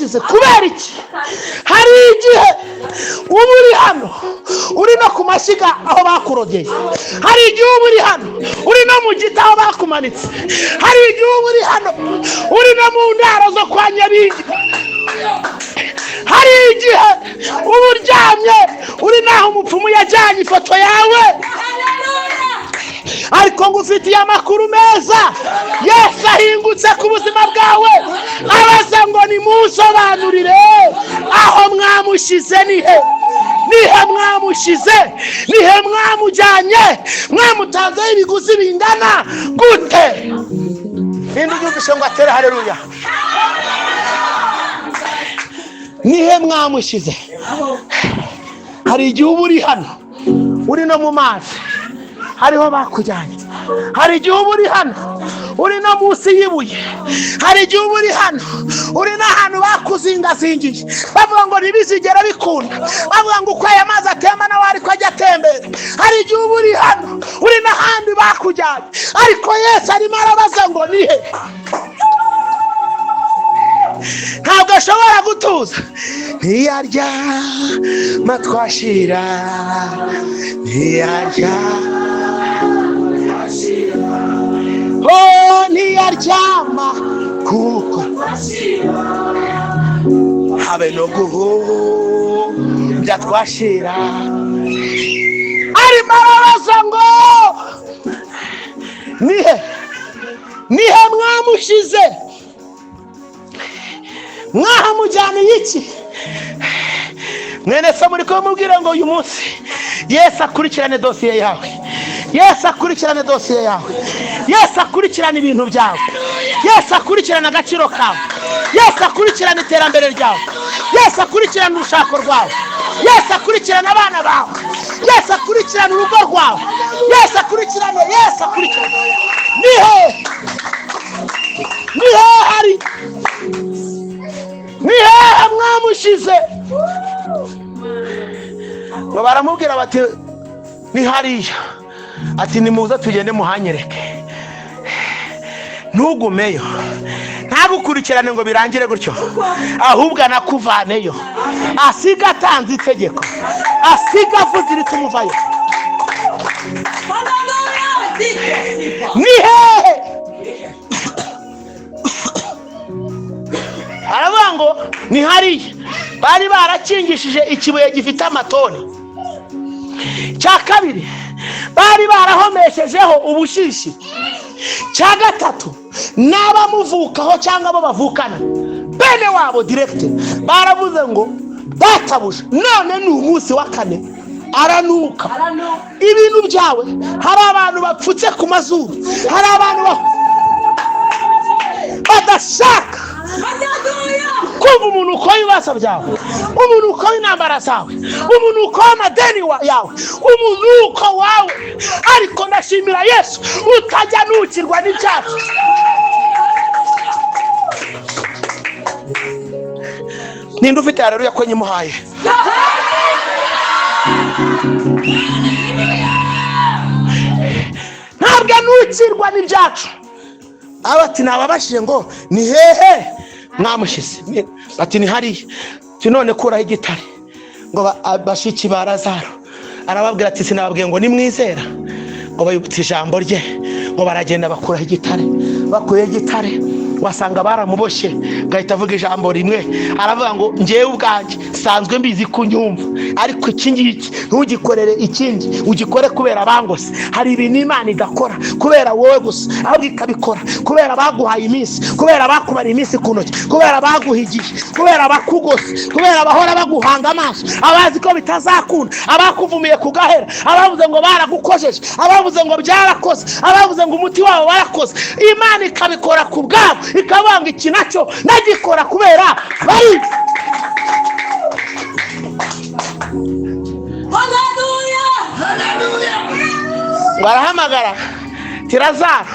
Mwamushyize? Kubera iki? Hari igihe uba uri hano, uri no ku mashyiga aho bakurogeye. Hari igihe uba uri hano, uri no mu giti aho bakumanitse. Hari igihe uba uri hano, uri no mu ndaro zo kwa Nyabingi. Hari igihe uba uryamye, uri n'aho umupfumu yajyanye ifoto yawe. Ariko ngufitiye amakuru meza: Yesu ahingutse ku buzima bwawe, abaza ngo: "Nimunsobanurire, aho mwamushyize ni he? Nihe mwamushyize? Nihe mwamujyanye? Mwamutanzeho ibiguzi bingana gute?" Ninde ubyumvishe ngo atere haleluya? Nihe mwamushyize? Hari igihe uba uri hano, uri no mu mazi, hariho bakujyanye. Hari igihe uba uri hano, uri no munsi y'ibuye. Hari igihe uba uri hano, uri n'ahantu bakuzingazingiye, bavuga ngo ntibizigere bikunda, bavuga ngo uko aya mazi atemba nawe ariko ajya atembera. Hari igihe uba uri hano, uri n'ahandi bakujyanye, ariko Yesu arimo arabaza ngo: "Nihe?" Ntabwo ashobora gutuza. Ntiyaryama twashira, ntiyaryama, oh, ntiyaryama, kuko habe no guhumbya twashira. Arimo arabaza ngo: "Nihe? Nihe mwamushize? Mwahamujyaniye iki?" Mwene se, muri kumubwira ngo uyu munsi Yesu akurikirane dosiye yawe, Yesu akurikirane dosiye yawe, Yesu akurikirane ibintu byawe, Yesu akurikirane agaciro kawe, Yesu akurikirane iterambere ryawe, Yesu akurikirane urushako rwawe, Yesu akurikirane abana bawe, Yesu akurikirane urugo rwawe, Yesu akurikirane, Yesu akurikirane. Nihe? Nihe hari? Ni hehe mwamushize? Ngo baramubwira bati: "Ni hariya." Ati: "Nimuze tugende muhanyereke." Ntugumeyo, ntagukurikirane ngo birangire gutyo, ahubwo anakuvaneyo, asiga atanze itegeko, asiga avuze iritumuvayo. Ni hehe? Aravuga ngo ni hariya. Bari barakingishije ikibuye gifite amatoni. Cya kabiri, bari barahomeshejeho ubushishi. Cya gatatu, n'abamuvukaho cyangwa abo bavukana, bene wabo direct, baravuze ngo: "Databuja, none ni umunsi wa kane, aranuka." Ibintu byawe, hari abantu bapfutse ku mazuru, hari abantu badashaka kumva umunuko w'ibibazo byawe, umunuko w'intambara zawe, umunuko w'amadeni yawe, umunuko wawe. Ariko ndashimira Yesu utajya nukirwa n'ibyacu. Ninde ufite haleluya ko nyimuhaye? Ntabwo anukirwa n'ibyacu. Aba ati: "Nababashije ngo ni hehe mwamushyize?" Bati: "Ni hariya." Ati: "None kuraho igitare." Ngo bashiki ba Lazaro, arababwira ati: "Sinababwiye ngo nimwizera?" Ngo bayibutse ijambo rye, ngo baragenda bakuraho igitare. Bakuyeho igitare, wasanga baramuboshye. Ngahita avuga ijambo rimwe, aravuga ngo: "Ngewe ubwanjye sanzwe mbizi ko unyumva, ariko iki ngiki ntugikorere ikindi, ugikore kubera abangose." Hari ibintu Imana idakora kubera wowe gusa, ahubwo ikabikora kubera baguhaye iminsi, kubera bakubara iminsi ku ntoki, kubera baguhigiye, kubera bakugose, kubera bahora baguhanga amaso, abazi ko bitazakunda, abakuvumiye ku gahera, abavuze ngo baragukojeje, abavuze ngo byarakoze, abavuze ngo umuti wabo warakoze. Imana ikabikora ku bwabo, ikabanga iki nacyo nagikora kubera bari. Barahamagara tirazaro: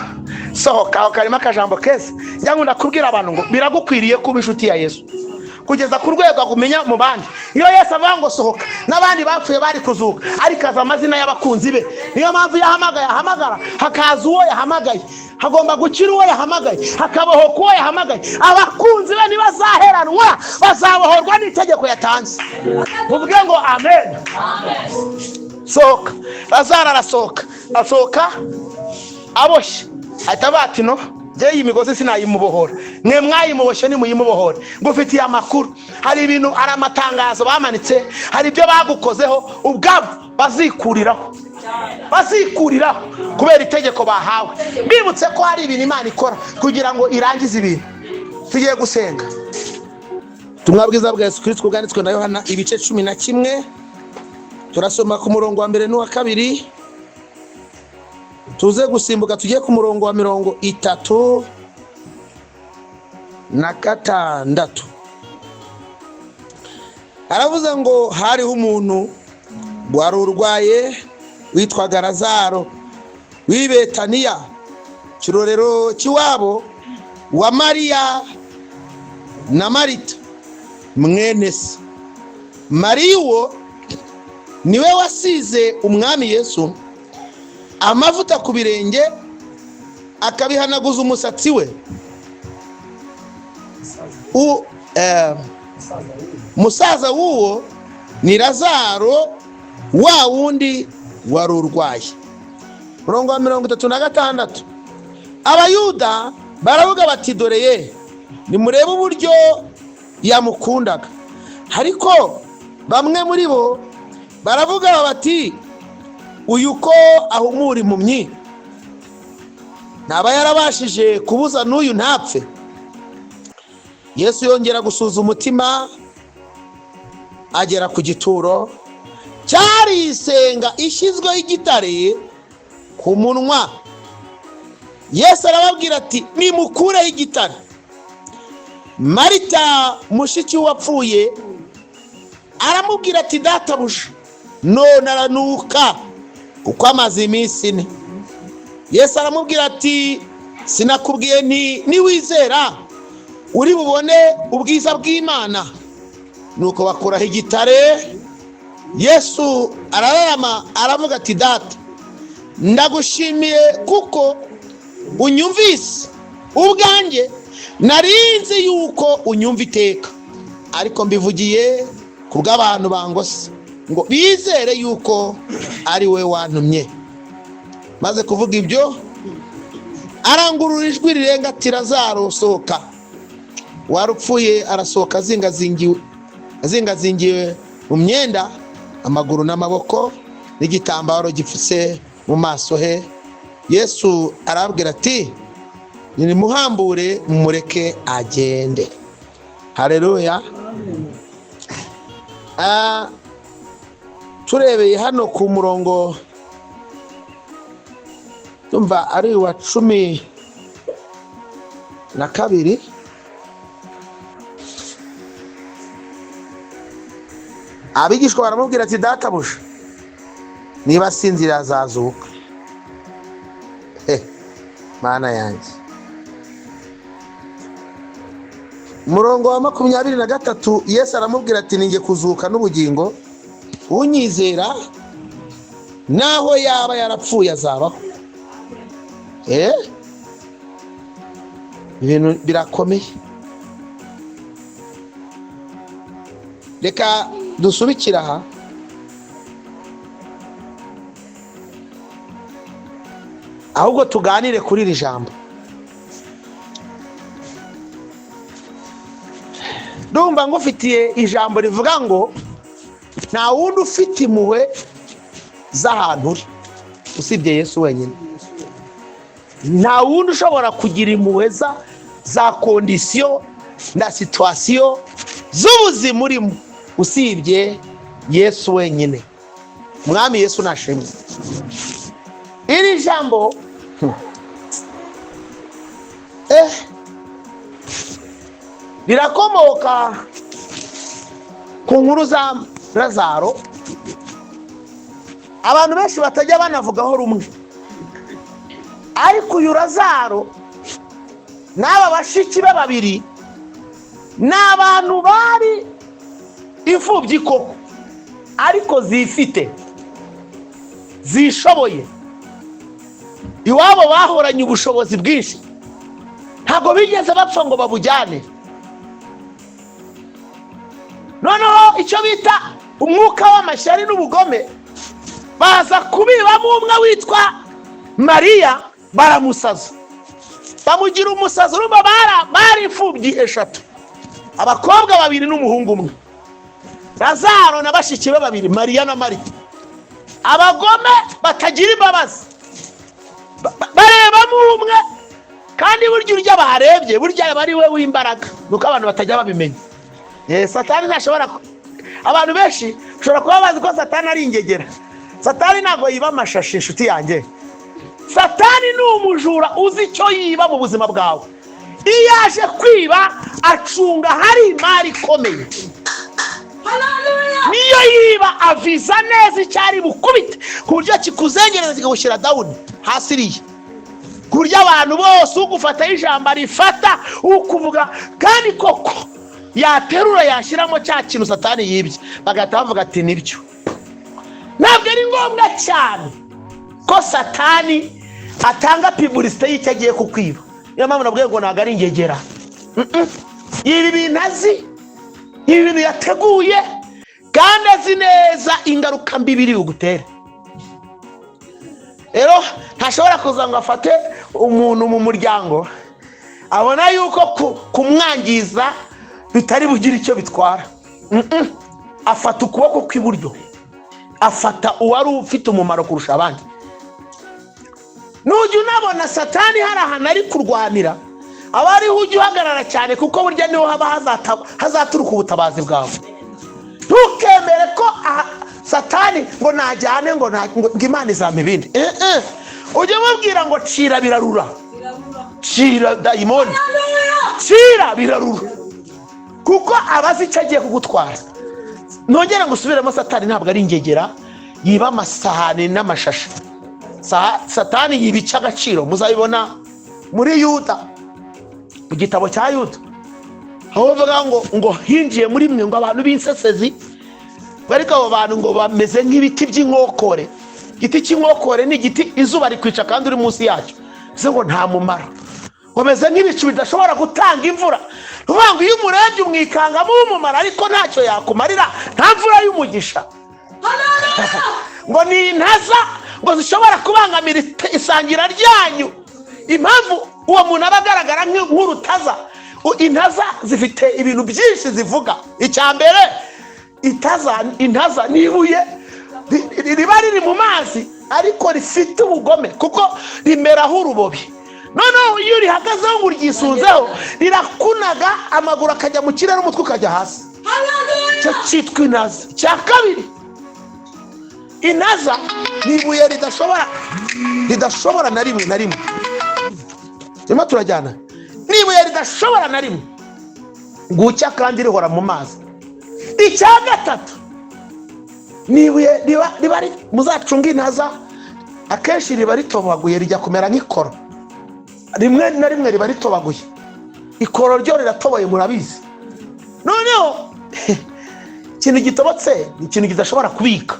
"Sohoka." Aho karimo akajambo keza. Njya nkunda kubwira abantu ngo biragukwiriye kuba inshuti ya Yesu. Kugeza ku rwego agumenya mu bandi. Iyo Yesu avuga ngo sohoka, n'abandi bapfuye bari kuzuka, ariko aza amazina y'abakunzi be. Niyo mpamvu yahamagaye, ahamagara hakaza uwo yahamagaye. Hagomba gukira uwo yahamagaye, hakabohoka uwo yahamagaye. Abakunzi be ntibazaheranwa, bazabohorwa n'itegeko yatanze. Muvuge ngo amen. Sohoka. Lazaro arasohoka, asohoka aboshye. Ahita bati no njye iyi migozi sinayimubohora, mwe mwayimuboshye nimuyimubohore. Ngufitiye amakuru, hari ibintu, hari amatangazo bamanitse, hari ibyo bagukozeho ubwabo bazikuriraho, bazikuriraho kubera itegeko bahawe. Bibutse ko hari ibintu Imana ikora kugira ngo irangize ibintu. Tugiye gusenga. Ubutumwa bwiza bwa Yesu Kristo bwanditswe na Yohana, ibice 11, turasoma ku murongo wa mbere n'uwa kabiri, tuze gusimbuka tujye ku murongo wa 36. Aravuze ngo hariho umuntu wari urwaye witwaga Lazaro w'i Betaniya, kirorero cy'iwabo wa Mariya na Marita mwene se. Mariya uwo niwe wasize umwami Yesu amavuta ku birenge, akabihanaguza umusatsi we. Musaza w'uwo ni Lazaro wa wundi wari urwaye. Murongo wa 36, Abayuda baravuga bati dore ye, nimurebe uburyo yamukundaga. Ariko bamwe muri bo baravuga bati uyu ko ahumura impumyi, ntaba yarabashije kubuza n'uyu ntapfe? Yesu yongera gusuza umutima, agera ku gituro cyari isenga ishyizweho igitare ku munwa. Yesu arababwira ati nimukureho igitare. Marita mushiki wapfuye aramubwira ati databuja, none aranuka kuko amaze iminsi 4. Yesu aramubwira ati sinakubwiye nti niwizera uri bubone ubwiza bw'Imana? Nuko bakuraho igitare. Yesu arararama aravuga ati data, ndagushimiye kuko unyumvise. Ubwanjye narinzi yuko unyumva iteka, ariko mbivugiye ku bw'abantu bangose, ngo bizere yuko ari we wantumye. Maze kuvuga ibyo, arangurura ijwi rirenga ati Lazaro sohoka. Warupfuye arasohoka azingazingiwe mu myenda, amaguru n'amaboko, n'igitambaro gipfutse mu maso he. Yesu arabwira ati nimuhambure mumureke agende. Haleluya. Turebeye hano ku murongo, tumva ari uwa 12, abigishwa baramubwira ati databuja, niba asinziriye azazuka. Mana yanjye. Murongo wa 23, Yesu aramubwira ati ninjye kuzuka n'ubugingo, unyizera naho yaba yarapfuye azabaho. Ibintu birakomeye. Reka dusubikira aha. Ahubwo tuganire kuri iri jambo. Ndumva ngufitiye ijambo rivuga ngo nta wundi ufite impuhwe z'ahantu uri usibye Yesu wenyine. Nta wundi ushobora kugira impuhwe za kondisiyo na situwasiyo z'ubuzima urimo usibye Yesu wenyine. Mwami Yesu nashimwe. Iri jambo rirakomoka ku nkuru za Lazaro, abantu benshi batajya banavugaho rumwe. Ariko uyu Lazaro n'aba bashiki be babiri Ni abantu bari imfubyi koko, ariko zifite, zishoboye. Iwabo bahoranye ubushobozi bwinshi, ntabwo bigeze bapfa ngo babujyane. Noneho icyo bita umwuka w'amashyari n'ubugome, baza kubibamo umwe witwa Mariya, baramusaza, bamugira umusazi. Urumva bari imfubyi eshatu, abakobwa babiri n'umuhungu umwe, Lazaro na bashiki be babiri, Mariya na Marita. Abagome batagira imbabazi barebamo umwe, kandi burya urya barebye, burya aba ari we w'imbaraga, nuko abantu batajya babimenya. Satani ntashobora abantu benshi ushobora kuba bazi ko Satani ari ingegera. Satani ntabwo yiba amashashi, inshuti yanjye. Satani ni umujura uzi icyo yiba mu buzima bwawe. Iyo aje kwiba, acunga hari imari ikomeye. Niyo yiba, aviza neza icyo ari bukubite, ku buryo kikuzengereza, kikagushyira down hasi iriya, ku buryo abantu bose, ugufataho ijambo arifata ukuvuga, kandi koko yaterura yashyiramo cya kintu Satani yibye, bagahita bavuga ati: "Nibyo." Ntabwo ari ngombwa cyane ko Satani atanga publicité y'icyo agiye kukwiba. Niyo mpamvu nabwiye ngo ntabwo ari ingegera. Ibi bintu azi, ibi bintu yateguye, kandi azi neza ingaruka mbi biri bugutere. Rero ntashobora kuza ngo afate umuntu mu muryango abona yuko kumwangiza bitari bugire icyo bitwara. Afata ukuboko kw'iburyo, afata uwari ufite umumaro kurusha abandi. Nujya unabona Satani hari ahantu ari kurwanira, aba ariho ujya uhagarara cyane, kuko burya niho haba hazaturuka ubutabazi bwawe. Ntukemere ko aha Satani ngo najyane, ngo Imana izampa ibindi. Ujye umubwira ngo: "Cira birarura, cira dayimoni, cira birarura," kuko aba azi icyo agiye kugutwara. Nongere ngo usubiremo: Satani ntabwo ari ingegera yiba amasahani n'amashashi. Satani yiba icy'agaciro. Muzabibona muri Yuda, mu gitabo cya Yuda, aho bavuga ngo hinjiye muri mwe ngo abantu b'insesezi, ariko abo bantu ngo bameze nk'ibiti by'inkokore. Igiti cy'inkokore ni igiti izuba rikwica kandi uri munsi yacyo, bivuze ngo nta mumaro. Bameze nk'ibicu bidashobora gutanga imvura. Ni ukuvuga ngo iyo umurebye umwikangamo umumaro, ariko ntacyo yakumarira, nta mvura y'umugisha. Ngo ni intaza, ngo zishobora kubangamira isangira ryanyu. Impamvu uwo muntu aba agaragara nk'urutaza, intaza zifite ibintu byinshi zivuga. Icya mbere, itaza, intaza ni ibuye riba riri mu mazi, ariko rifite ubugome kuko rimeraho urubobi. Noneho iyo urihagazeho ngo uryisunzeho, rirakunaga, amaguru akajya mu kirere, umutwe ukajya hasi. Icyo cyitwa intaza. Icya kabiri, intaza ni ibuye ridashobora na rimwe na rimwe, turimo turajyana, ni ibuye ridashobora na rimwe gucya kandi rihora mu mazi. Icya gatatu, ni ibuye riba muzacunga intaza, akenshi riba ritobaguye, rijya kumera nk'ikoro. Rimwe na rimwe riba ritobaguye. Ikoro ryo riratoboye, murabizi. Noneho ikintu gitobotse ni ikintu kidashobora kubika.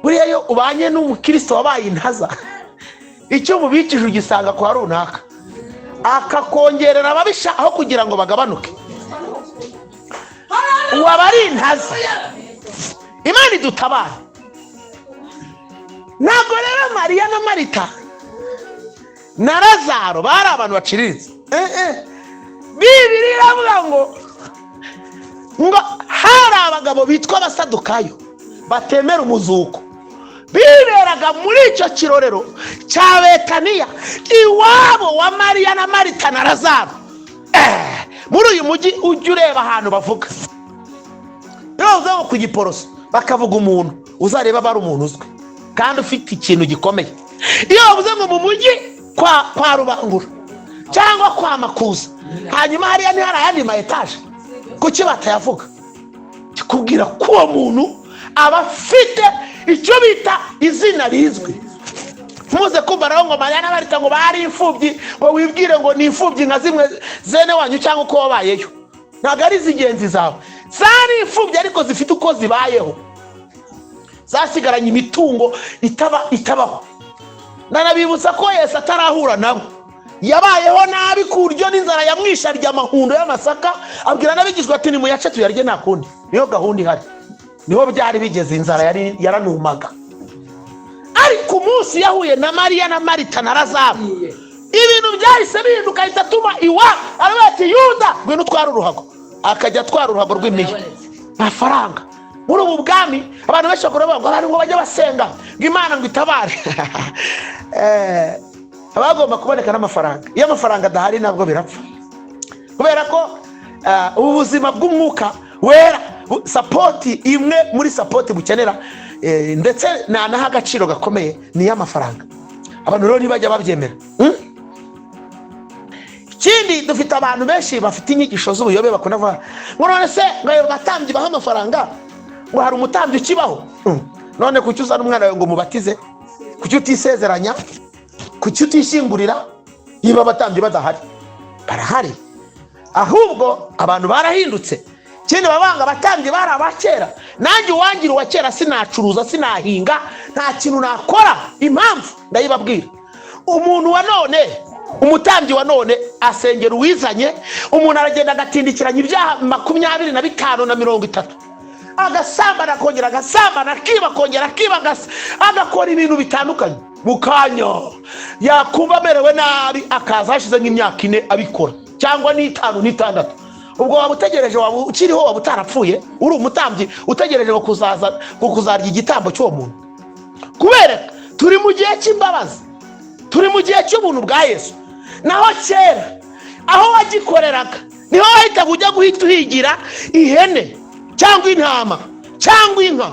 Buriya iyo ubanye n'umukristo wabaye intaza, icyo umubikije ugisanga kwa runaka, akakongerera ababisha aho kugira ngo bagabanuke. Uwo aba ari intaza. Imana idutabare. Ntabwo rero Mariya na Marita na Lazaro bari abantu baciriritse. Bibiri iravuga ngo hari abagabo bitwa Abasadukayo batemera umuzuko, biberaga muri icyo kirorero cya Betaniya, iwabo wa Mariya na Marita na Lazaro. Muri uyu mujyi ujya ureba ahantu bavuga, iyo bavuze ngo ku Giporoso, bakavuga umuntu, uzareba aba ari umuntu uzwi kandi ufite ikintu gikomeye. Iyo bavuze ngo mu mujyi kwa Rubangura cyangwa kwa Makuza, hanyuma hariya ntihari ayandi ma etaje, kuki batayavuga? Kikubwira ko uwo muntu aba afite icyo bita izina rizwi. Ntuze kumva naho ngo Mariya na Marita ngo bari imfubyi, ngo wibwire ngo ni imfubyi nka zimwe zene wanyu cyangwa uko wabayeyo. Ntabwo ari iz'ingenzi zawe. Zari imfubyi ariko zifite uko zibayeho, zasigaranye imitungo itabaho. Nanabibutsa ko Yesu atarahura nabo yabayeho nabi, ku buryo n'inzara yamwishe arya amahundo y'amasaka, abwira n'abigishwa ati: "Nimuyace tuyarye, nta kundi." Niyo gahunda ihari, niho byari bigeze, inzara yari yaranumaga. Ariko umunsi yahuye na Mariya na Marita na Lazaro, ibintu byahise bihinduka. Ahita atuma iwa, aravuga ati: "Yuda, ngwino utware uruhago." Akajya atwara uruhago rw'imiya, amafaranga. Muri ubu bwami abantu benshi bakora bavuga ngo abantu ngo bajye basenga ngo Imana ngo itabare. Haba hagomba kuboneka n'amafaranga. Iyo amafaranga adahari ntabwo birapfa, kubera ko ubu buzima bw'umwuka wera, support imwe muri support bukenera, ndetse nanaha agaciro gakomeye, ni iy'amafaranga. Abantu rero ntibajya babyemera. Ikindi, dufite abantu benshi bafite inyigisho z'ubuyobe, bakunda kuvuga ngo: "None se ngo ayo batambyi baha amafaranga, ngo hari umutambyi ukibaho?" None kuki uzana umwana wawe ngo mubatize? Kuki utisezeranya? Kuki utishingurira niba abatambyi badahari? Barahari, ahubwo abantu barahindutse. Ikindi, babanga abatambyi bari abakera. Nanjye uwangira uwa kera sinacuruza, sinahinga, nta kintu nakora. Impamvu ndayibabwira: umuntu wa none, umutambyi wa none asengera uwizanye. Umuntu aragenda agatindikiranya ibyaha 25 na 30, agasambana, akongera agasambana, akiba, akongera akiba, agakora ibintu bitandukanye. Mu kanya yakumva amerewe nabi, akaza hashize nk'imyaka 4 abikora, cyangwa n'itanu, n'itandatu. Ubwo waba utegereje, waba ukiriho, waba utarapfuye, uri umutambyi utegereje ngo kuzaza ngo kuzarya igitambo cy'uwo muntu. Kubera turi mu gihe cy'imbabazi, turi mu gihe cy'ubuntu bwa Yesu. Naho kera aho wagikoreraga niho wahitaga ujya guhita uhigira ihene cyangwa intama cyangwa inka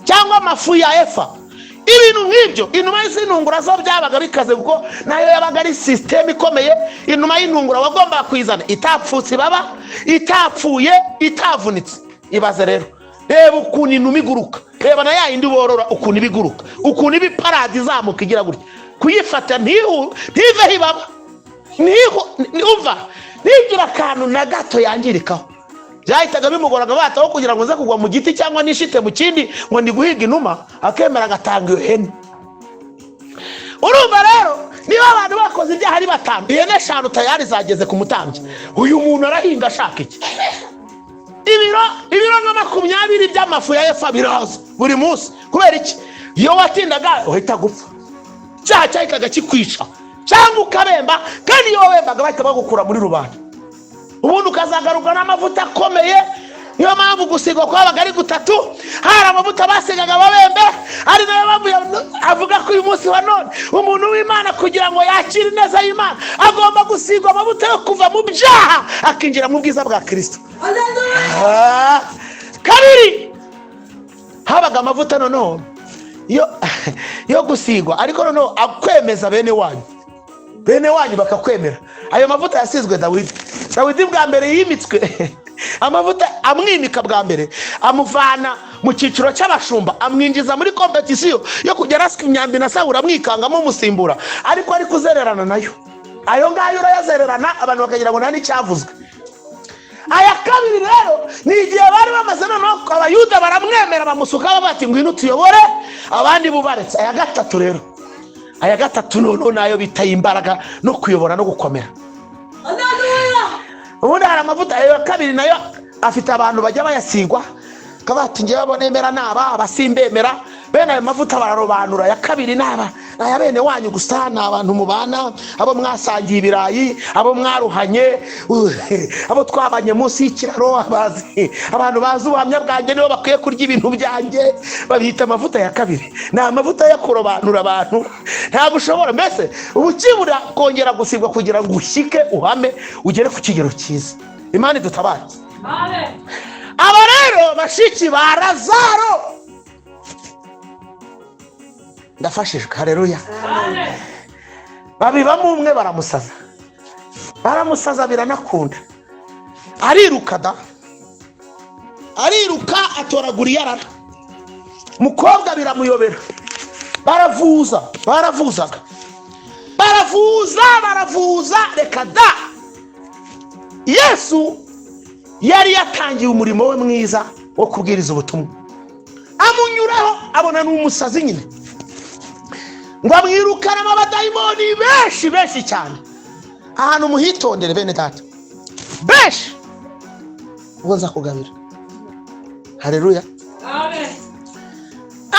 cyangwa amafu ya efa, ibintu nk'ibyo. Inuma z'intungura zo byabaga bikaze, kuko nayo yabaga ari système ikomeye. Inuma y'intungura wagombaga kuyizana itapfutse ibaba, itapfuye, itavunitse. Ibaze rero, reba ukuntu inuma iguruka, reba na ya yindi borora ukuntu iba iguruka, ukuntu iba iparade izamuka igira gutya. Kuyifata ntiveho ibaba, umva, ntigire akantu na gato yangirikaho, byahitaga bimugoraga. Bataho kugira ngo nze kugwa mu giti cyangwa nishite mu kindi ngo ndi guhiga inuma, akemera agatanga iyo hene. Urumva rero, niba abantu bakoze ibyaha ari batanu, ihene eshanu tayari zageze ku mutambyi. Uyu muntu arahinga ashaka iki? Ibiro nka 20 by'amafu ya efa biraza buri munsi. Kubera iki? Iyo watindaga uhita gupfa, icyaha cyahitaga kikwica cyangwa ukabemba. Kandi iyo wabembaga bahita bagukura muri rubanda, ubundi ukazagaruka n'amavuta akomeye. Niyo mpamvu gusigwa kwabaga ari gutatu: hari amavuta basigaga ababembe, ari nayo mpamvu avuga ko uyu munsi wa none umuntu w'Imana kugira ngo yakire ineza y'Imana agomba gusigwa amavuta yo kuva mu byaha akinjira mu bwiza bwa Kirisito. Kabiri, habaga amavuta noneho yo gusigwa, ariko noneho akwemeza bene wanyu, bene wanyu bakakwemera. Ayo mavuta yasizwe Dawidi. Dawidi bwa mbere yimitswe amavuta, amwimika bwa mbere, amuvana mu cyiciro cy'abashumba, amwinjiza muri compétition yo kujya araswa imyambi na Sawura, amwikangamo, umusimbura, ariko ari kuzererana nayo. Ayo ngayo urayazererana, abantu bakagira ngo nta n'icyavuzwe. Aya kabiri rero ni igihe bari bamaze noneho Abayuda baramwemera, bamusukaho bati: "Ngwino utuyobore," abandi bubaretse. Aya gatatu rero, aya gatatu noneho nayo bita imbaraga no kuyobora no gukomera. Ubundi hari amavuta ayo ya kabiri, nayo afite abantu bajya bayasigwa, bati: "Ngewe abo nemera ni aba, abasimbemera." Bene ayo mavuta bararobanura. Aya kabiri ni aba, ni aya bene wanyu gusa, ni abantu mubana, abo mwasangiye ibirayi, abo mwaruhanye, abo twabanye munsi y'ikiraro, abazi, abantu bazi ubuhamya bwanjye, nibo bakwiye kurya ibintu byanjye. Babita amavuta ya kabiri. Ni amavuta yo kurobanura abantu. Ntabwo ushobora mbese uba ukibura kongera gusigwa kugira ngo ushyike, uhame, ugere ku kigero cyiza. Imana idutabare. Aba rero bashiki ba Lazaro, ndafashijwe, hareruya. Babibamo umwe, baramusaza, baramusaza, biranakunda, ariruka da, ariruka atoragura iyarara. Mukobwa biramuyobera. Baravuza, baravuzaga, baravuza, baravuza, reka da. Yesu yari yatangiye umurimo we mwiza wo kubwiriza ubutumwa, amunyuraho abona ni umusazi nyine, ngo amwirukanamo abadayimoni benshi benshi cyane. Ahantu muhitondere bene data, benshi ubwo nza kugabira. Hareruya.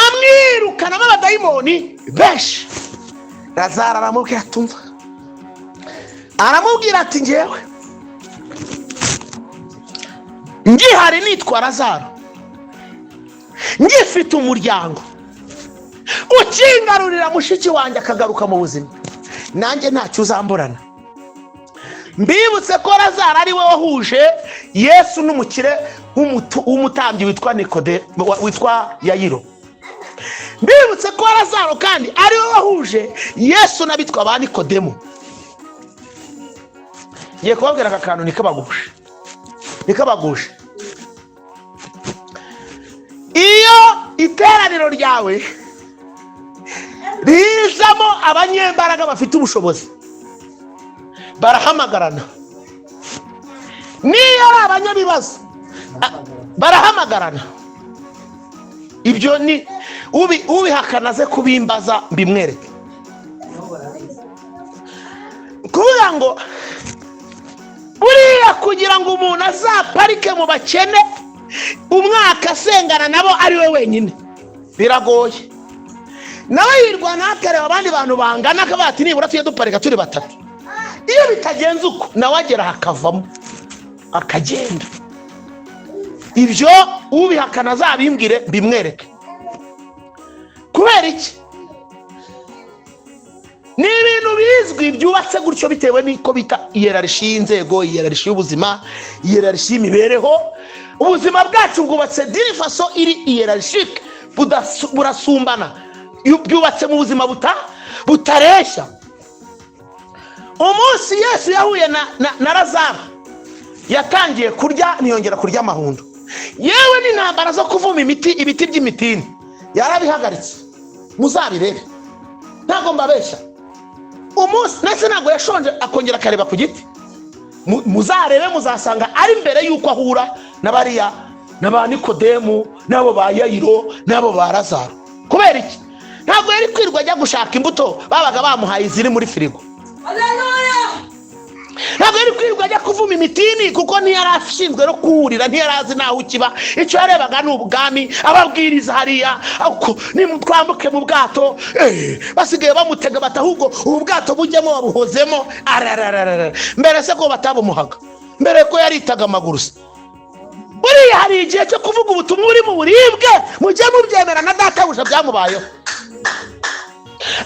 Amwirukanamo abadayimoni benshi. Lazaro aramubwira, atumva, aramubwira ati: "Ngewe ngihari nitwa Lazaro, ngifite umuryango, ukingarurira mushiki wanjye akagaruka mu buzima, nanjye ntacyo uzamburana." Mbibutse ko Lazaro ari we wahuje Yesu n'umukire w'umutambyi witwa Nikode, witwa Yayiro. Mbibutse ko Lazaro kandi ari we wahuje Yesu n'abitwa ba Nikodemu. Ngiye kubabwira aka kantu ntikabagushe, ntikabagushe. Iyo iteraniro ryawe rizamo abanyembaraga bafite ubushobozi, barahamagarana. Niyo ari abanyabibazo, barahamagarana. Ibyo ni ubihakana aze kubimbaza mbimwereke. Kuvuga ngo buriya kugira ngo umuntu azaparike mu bakene umwaka asengana nabo ari we wenyine, biragoye. Nawe yirwanaho, akareba abandi bantu bangana, akavuga ati: "Nibura tujye duparika turi batatu." Iyo bitagenze uko, nawe agera hakavamo akagenda. Ibyo ubihakana azabimbwire mbimwereke. Kubera iki? Ni ibintu bizwi byubatse gutyo, bitewe n'uko bita hiérarchie y'inzego, hiérarchie y'ubuzima, hiérarchie y'imibereho. Ubuzima bwacu bwubatse d'une façon iri hiérarchique, burasumbana, byubatse mu buzima butareshya. Umunsi Yesu yahuye na Lazaro, yatangiye kurya, ntiyongera kurya amahundo. Yewe, n'intambara zo kuvuma imiti, ibiti by'imitini yarabihagaritse. Muzabirebe, ntabwo mbabeshya. Umunsi ndetse ntabwo yashonje akongera akareba ku giti. Muzarebe, muzasanga ari mbere y'uko ahura na bariya na ba Nikodemu n'abo ba Yayiro n'abo ba Lazaro. Kubera iki? Ntabwo yari kwirwa ajya gushaka imbuto babaga bamuhaye ziri muri firigo. Ntabwo yari kwirirwa ajya kuvuma imitini, kuko ntiyari ashinzwe no kuwurira, ntiyari azi n'aho ukiba. Icyo yarebaga ni ubwami. Ababwiriza hariya, twambuke mu bwato. Basigaye bamutega bati: "Ahubwo ubu bwato bujyemo babuhozemo." Ararararara, mbere se ko batabumuhaga? Mbere ko yaritaga amaguru se? Buriya hari igihe cyo kuvuga ubutumwa uri mu buribwe, mujye mubyemera, na databuja byamubayeho.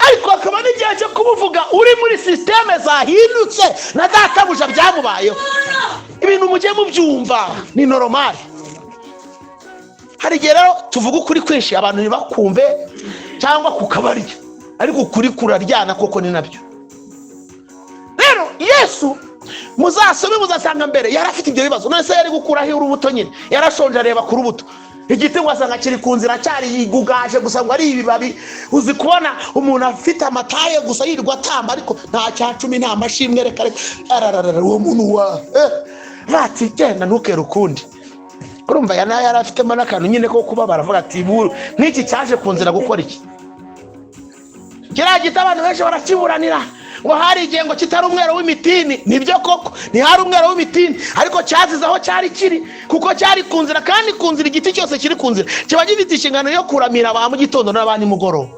Ariko hakaba n'igihe cyo kubuvuga uri muri système zahindutse, na databuja byamubayeho. Ibintu mujye mubyumva, ni normal. Hari igihe rero tuvuga ukuri kwinshi abantu ntibakumve cyangwa kukabarya, ariko ukuri kuraryana koko, ni nabyo. Rero Yesu, muzasome, muzasanga mbere yari afite ibyo bibazo. None se yari gukuraho urubuto nyine? Yarashonje, areba ku rubuto, igiti ngo asanga kiri ku nzira, cyarigugaje gusa, ngo ari ibibabi. Uzi kubona umuntu afite amataye gusa, yirirwa atamba, ariko nta cya cumi, nta mashimwe? Reka reka, arararara, uwo muntu wa bati: "Genda, ntukere ukundi." Urumva ya nayo yari afitemo n'akantu nyine ko kuba baravuga ati: "Nk'iki cyaje ku nzira gukora iki?" Kiriya giti abantu benshi barakiburanira ngo hari igihe ngo kitari umwero w'imitini. Nibyo koko, ntihari umwero w'imitini, ariko cyazize aho cyari kiri, kuko cyari ku nzira. Kandi ku nzira, igiti cyose kiri ku nzira kiba gifite inshingano yo kuramira ba mu gitondo n'aba nimugoroba.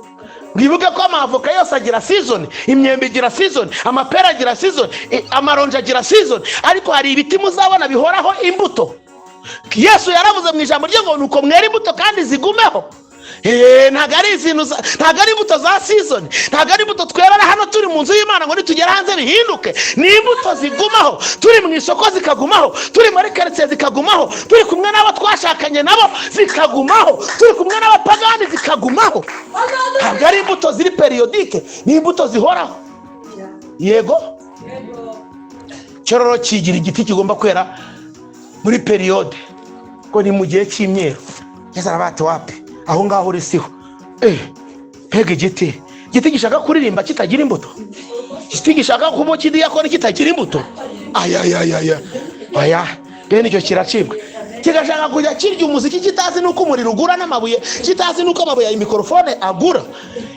Mwibuke ko amavoka yose agira season, imyembe igira season, amapera agira season, amaronji agira season, ariko hari ibiti muzabona bihoraho imbuto. Yesu yaravuze mu ijambo rye ngo: "Nuko mwera imbuto kandi zigumeho." Ntabwo ari izintu ntabwo ari imbuto za season, ntabwo ari imbuto twerera hano turi mu nzu y'Imana ngo nitugera hanze bihinduke. Ni imbuto zigumaho, turi mu isoko zikagumaho, turi muri karitsiye zikagumaho, turi kumwe n'abo twashakanye nabo zikagumaho, turi kumwe n'abapagani zikagumaho. Ntabwo ari imbuto ziri périodique, ni imbuto zihoraho. Yego, cyororo kigira igiti kigomba kwera muri période, ngo ni mu gihe cy'imyeru. Yesu aravuga ati: "Wapi, aho ngaho uri siho." Mbega igiti, igiti gishaka kuririmba kitagira imbuto, igiti gishaka kuba kidiyakoni kitagira imbuto, ayayayaya, oya, bene icyo kiracibwa. Kigashaka kujya kirya umuziki kitazi n'uko umuriro ugura n'amabuye, kitazi n'uko amabuye ya mikorofone agura.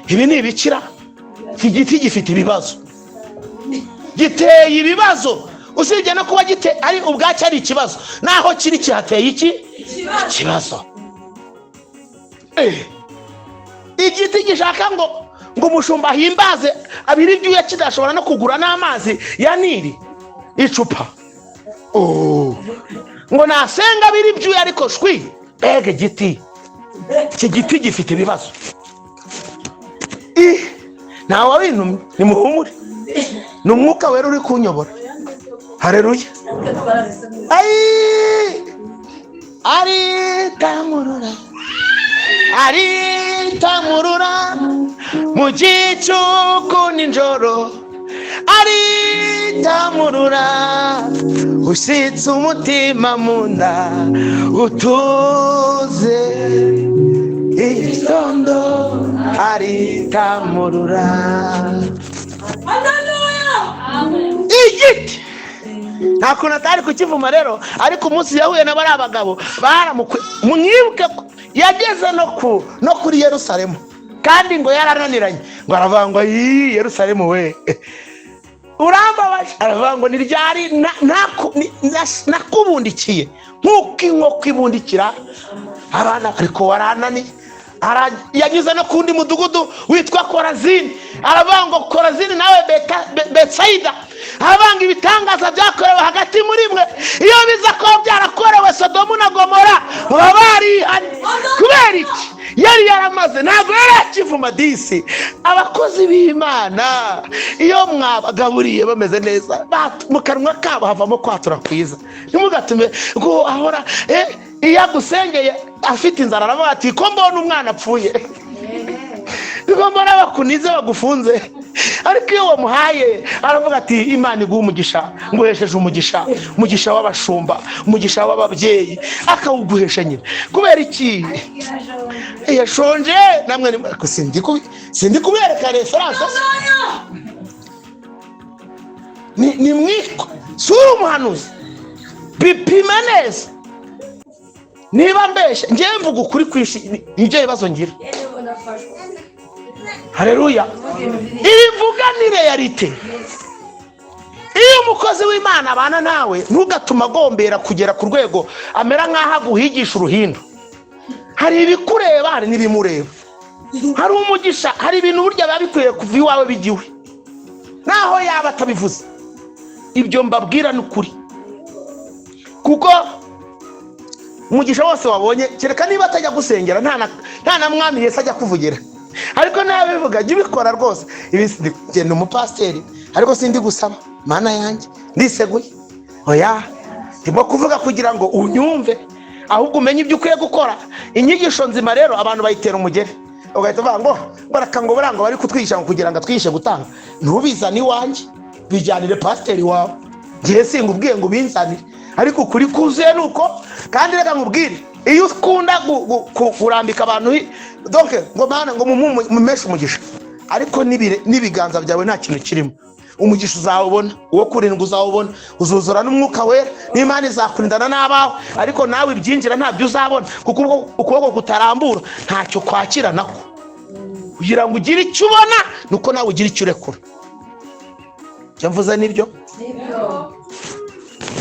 Ibi ni ibikira. Iki giti gifite ibibazo, giteye ibibazo. Usibye no kuba gite ari ubwacyo ari ikibazo, naho kiri kihateye iki ikibazo. Igiti gishaka ngo umushumba ahimbaze abiri ibyuya, kidashobora no kugura n'amazi ya Nili icupa. Oh. Ngo nasenga abiri ibyuya, ariko shwi. Mbega igiti! Iki giti gifite ibibazo. Ntawe wabintumye, nimuhumure, ni Umwuka Wera uri kunyobora. Hareruya! Ayi, aritamurura, aritamurura mu gicuku nijoro, aritamurura, ushyitse umutima mu nda, utuze igitondo, aritamurura. Igiti nta kuntu atari kukivuma rero, ariko umunsi yahuye na bariya bagabo baramukwe. Mwibuke ko yageze no kuri Yerusalemu, kandi ngo yarananiranye, ngo aravuga ngo: "Yi Yerusalemu we, urambabaje." Aravuga ngo: "Ni ryari nakubundikiye nk'uko inkoko ibundikira abana, ariko warananiye." Yanyuze no ku wundi mudugudu witwa Korazini, aravuga ngo: "Korazini nawe Betsayida," aravuga ngo: "ibitangaza byakorewe hagati muri mwe, iyo biza kuba byarakorewe Sodomu na Gomora, baba barihanye." Kubera iki? Yari yaramaze, ntabwo yari akivuma disi. Abakozi b'Imana, iyo mwabagaburiye bameze neza, mu kanwa kabo havamo kwatura kwiza. Ntimugatume ngo ahora iyo agusengeye afite inzara, aravuga ati: "Ko mbona umwana apfuye, ko mbona bakunize, bagufunze?" Ariko iyo wamuhaye, aravuga ati: "Imana iguha umugisha, nguhesheje umugisha, umugisha w'abashumba, umugisha w'ababyeyi." Akawuguhesha nyine. Kubera iki? Yashonje. Namwe sindi kubereka référence, ni mwitwa si uri umuhanuzi, bipime neza niba mbeshya. Ngewe mvuga ukuri kwinshi, nibyo bibazo ngira. Hareruya! Iri mvuga ni réalité. Iyo umukozi w'Imana abana nawe, ntugatume agombera kugera ku rwego amera nk'aho aguhigisha uruhindu. Hari ibikureba, hari n'ibimureba. Hari umugisha, hari ibintu burya biba bikwiye kuva iwawe bijya iwe, naho yaba atabivuze. Ibyo mbabwira ni ukuri, kuko umugisha wose wabonye, kereka niba atajya gusengera, nta na Mwami Yesu ajya kuvugira, ariko nabivuga, jya ubikora rwose. Ibi genda umupasiteri, ariko sindi gusaba, Mana yanjye, ndiseguye. Oya, ndimo kuvuga kugira ngo unyumve, ahubwo umenye ibyo ukwiye gukora. Inyigisho nzima rero abantu bayitera umugeri, ugahita uvuga ngo reka, ngo buriya ngo bari kutwigisha ngo kugira ngo atwigishe gutanga. Ntubizane iwanjye, bijyanire pasiteri wawe. Ngiye singubwiye ngo ubinzanire, ariko ukuri kuzuye ni uko. Kandi reka nkubwire, iyo ukunda kurambika abantu donc ngo: "Mana," ngo "mumeshe umugisha," ariko n'ibiganza byawe nta kintu kirimo, umugisha uzawubona, uwo kurindwa uzawubona, uzuzura n'Umwuka Wera, n'Imana izakurindana n'abawe, ariko nawe ibyinjira ntabyo uzabona, kuko ukuboko kutarambura ntacyo kwakira nako. Kugira ngo ugire icyo ubona, ni uko nawe ugira icyo urekura. Icyo mvuze nibyo,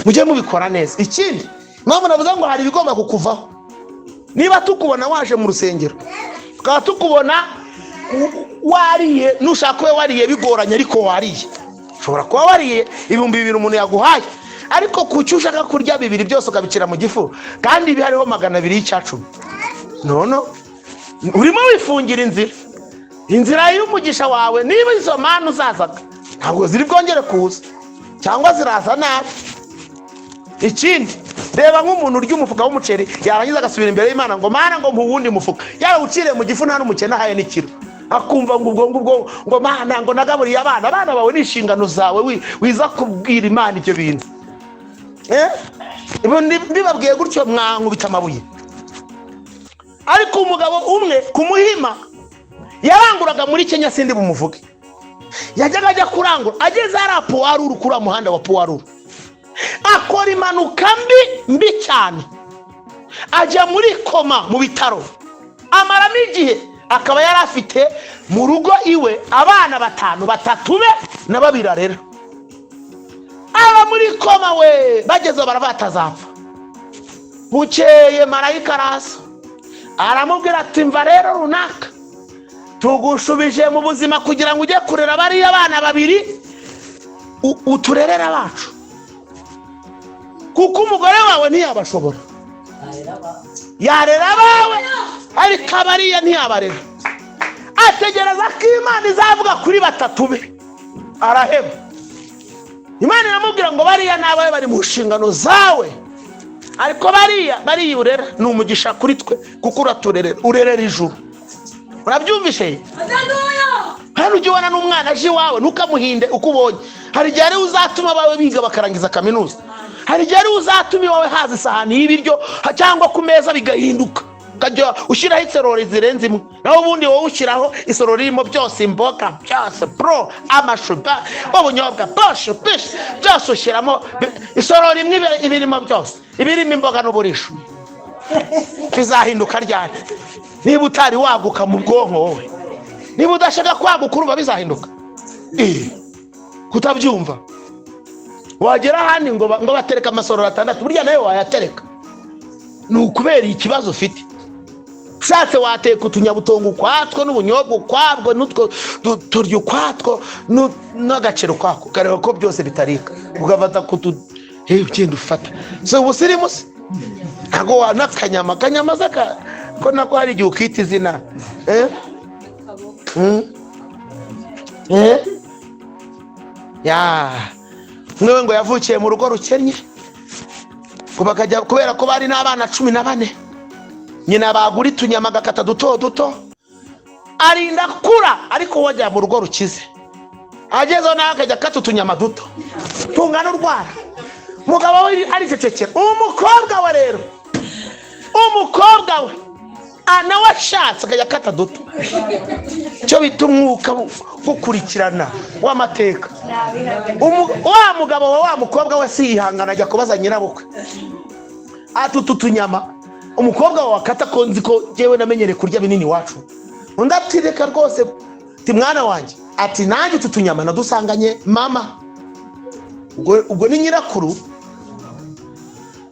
mujye mubikora neza. Ikindi, impamvu navuze ngo hari ibigomba kukuvaho: niba tukubona waje mu rusengero, tukaba tukubona wariye, nushaka ube wariye bigoranye ariko wariye, ushobora kuba wariye 2000 umuntu yaguhaye, ariko kuki ushaka kurya bibiri byose ukabicira mu gifu, kandi ibi hariho 200 y'icyacumi? Nono urimo wifungira inzira y'umugisha wawe. Niba izo manu uzazaga ntabwo ziri bwongere kuza, cyangwa ziraza nabi. Ikindi, reba nk'umuntu urya umufuka w'umuceri, yarangiza agasubira imbere y'Imana ngo: "Mana," ngo "mpa uwundi mufuka," yarawuciriye mu gifu, nta n'umukene ahaye n'ikiro, akumva ngo ubwo ngubwo ngo: "Mana," ngo "nagaburiye abana." Abana bawe ni inshingano zawe, wiza kubwira Imana ibyo bintu. Ibi mbibabwiye gutyo mwankubita amabuye. Ariko umugabo umwe ku Muhima Yaranguraga muri Kenya, sindi bumuvuge. Yajyaga ajya kurangura, ageze hariya puwaruru, kuri uriya muhanda wa puwaruru, akora impanuka mbi mbi cyane, ajya muri koma mu bitaro, amaramo igihe. Akaba yari afite mu rugo iwe abana batanu, batatu be na babiri arera. Aba muri koma we, bageze baravuga atazapfa. Bukeye marayika araza, aramubwira ati: "Mva rero runaka, tugushubije mu buzima kugira ngo ujye kurera bariya bana babiri, uturerere abacu, kuko umugore wawe ntiyabashobora. Yarera abawe, ariko abariya ntiyabarera." Ategereza ko Imana izavuga kuri batatu be, araheba. Imana iramubwira ngo: "Bariya ni abawe, bari mu nshingano zawe, ariko bariya bariya urera ni umugisha kuri twe, kuko uraturerera, urerera ijuru." Urabyumvishe? Hano ujya ubona n'umwana aje iwawe, ntukamuhinde uko ubonye. Hari igihe ariwe uzatuma abawe biga bakarangiza kaminuza. Hari igihe ariwe uzatuma iwawe haza isahani y'ibiryo cyangwa ku meza bigahinduka, ukajya ushyiraho isorori zirenze imwe. Naho ubundi wowe ushyiraho isorori irimo byose, imboga byose, bro, amashu, ubunyobwa, poshe pishi, byose ushyiramo. Isorori imwe iba irimo byose, iba irimo imboga n'uburisho. Bizahinduka ryari niba utari waguka mu bwonko wowe? Niba udashaka kwaguka, urumva bizahinduka? Kutabyumva, wagera ahandi ngo batereka amasorori atandatu, burya nawe wayatereka. Ni ukubera ikibazo ufite. Ushatse wateka utunyabutongo ukwatwo, n'ubunyobwa ukwabwo, n'utwo turya ukwatwo, n'agaceri ukwako, ukareba ko byose bitarika, ugafata kutu ugenda ufata. So ubusirimu se ntabwo wa n'akanyama, akanyama se ko nako hari igihe ukita izina, eh? Eh? Ya mwewe ngo yavukiye mu rugo rukennye, ngo bakajya kubera ko bari n'abana 14, nyina bagura utunyama agakata duto duto, arinda kura. Ariko wajya mu rugo rukize, agezeho nawe akajya akata utunyama duto tungana urwara. Umugabo we aricecekera. Umukobwa we rero, umukobwa we nawe ashatse akajya akata duto. Icyo bita umwuka gukurikirana w'amateka. Wa mugabo wa mukobwa we si yihangana, ajya kubaza nyirabukwe ati: "Utu tunyama umukobwa wawe akata, ko nzi ko jyewe namenyereye kurya binini iwacu?" Undi ati: "Reka rwose." Ati: "Mwana wanjye," ati, "nanjye utu tunyama nadusanganye mama." Ubwo ni nyirakuru.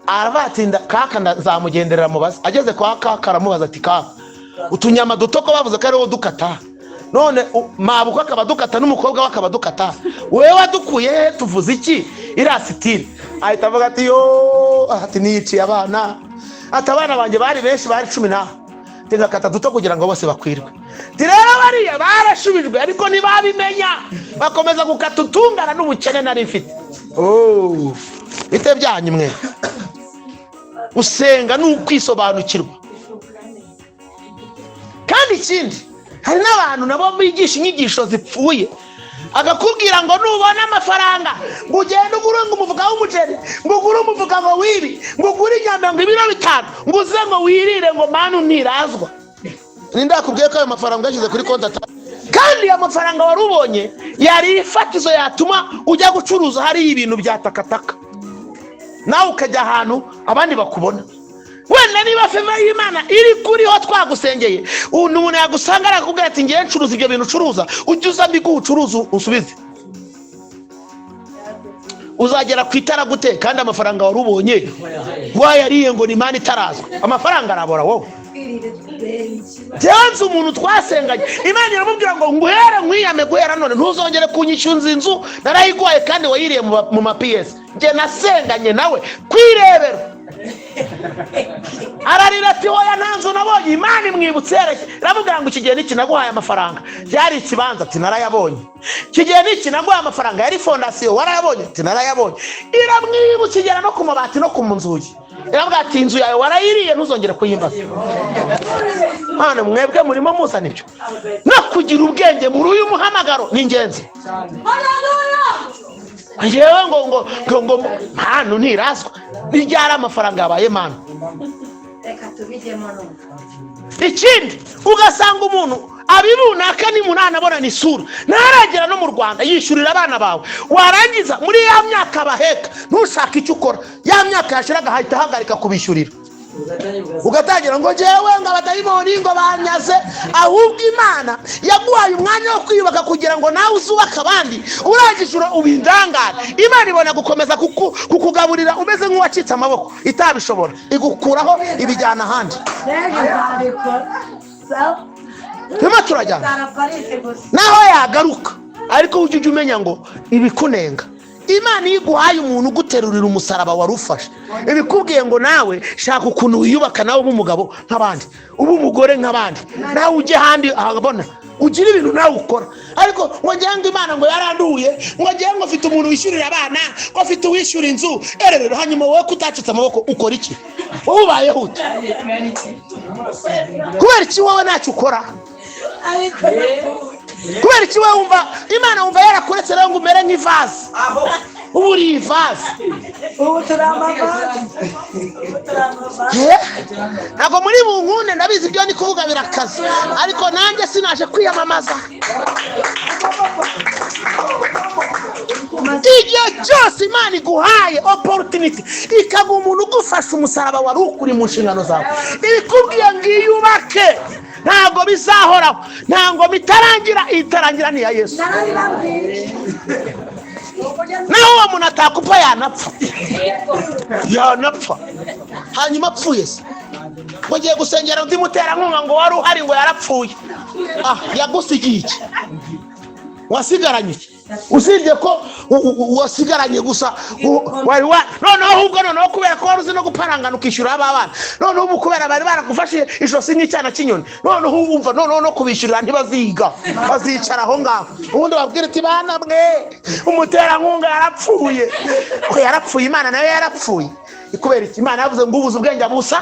Arabatinda kaka, ndazamugenderera mubaze. Ageze kwa kaka, aramubaza ati: "Kaka, utunyama duto ko bavuze ko ariwo dukata, none mabukwe akaba dukata n'umukobwa we akaba dukata, wowe wadukuye he? Tuvuze iki iriya sitire?" Ahita avuga ati: "Yo," ati, "niyiciye abana," ati, "abana banjye bari benshi, bari cumi na, ngakata duto kugira ngo bose bakwirwe." Ati: "Rero bariya barashubijwe, ariko ntibabimenya, bakomeza gukata utungana n'ubukene nari mfite." Oh, bite byanyu mwe? Gusenga ni ukwisobanukirwa. Kandi ikindi, hari n'abantu nabo bigisha inyigisho zipfuye, akakubwira ngo nubona amafaranga ngo ugende ugure ngo umufuka w'umuceri, ngo ugure umufuka ngo w'ibi, ngo ugure inyama ngo ibiro 5, ngo uze ngo wirire, ngo manu ntirazwa. Ninde yakubwiye ko ayo mafaranga uyashyize kuri konti kandi ayo mafaranga wari ubonye yari ifatizo yatuma ujya gucuruza hariya ibintu bya takataka, nawe ukajya ahantu abandi bakubona? Wenda niba favor y'Imana iri kuriho, twagusengeye, umuntu yagusanga arakubwira ati: "Ngewe ncuruza ibyo bintu ucuruza, ujye uza mbiguhe, ucuruza usubize." Uzagera ku itara gute kandi amafaranga wari ubonye wayariye ngo ni imana itarazwa? Amafaranga arabora wowe. Nzi umuntu twasenganye, Imana iramubwira ngo: "Nguhere nkwiyame, guhera none ntuzongere kunyishyuza inzu, narayiguhaye kandi wayiriye mu mapiyesi." Njye nasenganye nawe kwirebera, ararira ati: "Hoya, nta nzu nabonye." Imana imwibutse yereke, iramubwira ngo: "Iki gihe niki naguhaye amafaranga byari ikibanza?" Ati: "Narayabonye." "Iki gihe niki naguhaye amafaranga yari fondasiyo? Warayabonye?" Ati: "Narayabonye." Iramwibutsa, igera no ku mabati no ku nzugi, iramubwira ati: "Inzu yawe warayiriye, ntuzongere kuyimbaza." Hano mwebwe murimo muzana ibyo. No kugira ubwenge muri uyu muhamagaro ni ingenzi. Yewe, ngo mpano ntirazwa, ntiryari amafaranga yabaye manu. Reka tubijyemo none. Ikindi, ugasanga umuntu Abibunaka ni munani abonana isura, ntaragera no mu Rwanda, yishyurira abana bawe. Warangiza muri ya myaka baheka ntushake icyo ukora, ya myaka yashira agahita ahagarika kubishyurira, ugatangira ngo njyewe ngo abadayimoni ngo banyaze. Ahubwo Imana yaguhaye umwanya wo kwiyubaka kugira ngo nawe uzubake abandi. Urangije uba indangare, Imana ibona gukomeza kukugaburira umeze nk'uwacitse amaboko. Itabishobora, igukuraho ibijyana ahandi. Mbega nzabikora. Sawa. Turimo turajyana. Zara Paris gusa. Naho yagaruka, ariko ujye umenya ngo ibikunenga, Imana iyo iguhaye umuntu uguterurira umusaraba wari ufashe, ibikubwiye ngo nawe shaka ukuntu wiyubaka, nawe ube umugabo nk'abandi, ube umugore nk'abandi, nawe ujye ahandi ahabona, ugire ibintu nawe ukora. Ariko ngo ngewe ngo Imana ngo yaranduye, ngo ngewe ngo mfite umuntu wishyurira abana, ngo mfite uwishyura inzu, ererero. Hanyuma wowe ko utacitse amaboko ukora iki? Wowe ubayeho ute? Kubera iki wowe ntacyo ukora? Ariko Kubera iki wowe wumva Imana, wumva yarakuretse rero ngo umere nk'ivaze? Ubu uri ivaze. Ubu turi amavaze, ubu turi amavaze. Eh? Ntabwo muri bunkunde, ndabizi ibyo ni kuvuga birakaze, ariko nanjye sinaje kwiyamamaza. Igihe cyose Imana iguhaye opportunity, ikaguha umuntu ugufasha umusaraba wari ukuri mu nshingano zawe, ibikubwiye ngo iyubake. Ntabwo bizahoraho, nta ngoma itarangira. Itarangira ni iya Yesu. Narabibabwiye. Naho uwo muntu atakupa, yanapfa, yanapfa. Hanyuma apfuye se, ngo ngiye gusengera undi muterankunga ngo wari uhari, ngo yarapfuye, ah, yagusigiye iki? Wasigaranye iki usibye ko wasigaranye gusa wari wa noneho ahubwo noneho kubera ko wari uzi no guparangana ukishyura aba bana, noneho ubu kubera bari baragufashe ijosi nk'icyana cy'inyoni, noneho wumva noneho no kubishyurira ntibaziga, bazicara aho ngaho. Ubundi babwira uti: "Bana mwe, umuterankunga yarapfuye." Ko yarapfuye, Imana nayo yarapfuye. Kubera iki? Imana yavuze ngo ubuze ubwenge abusa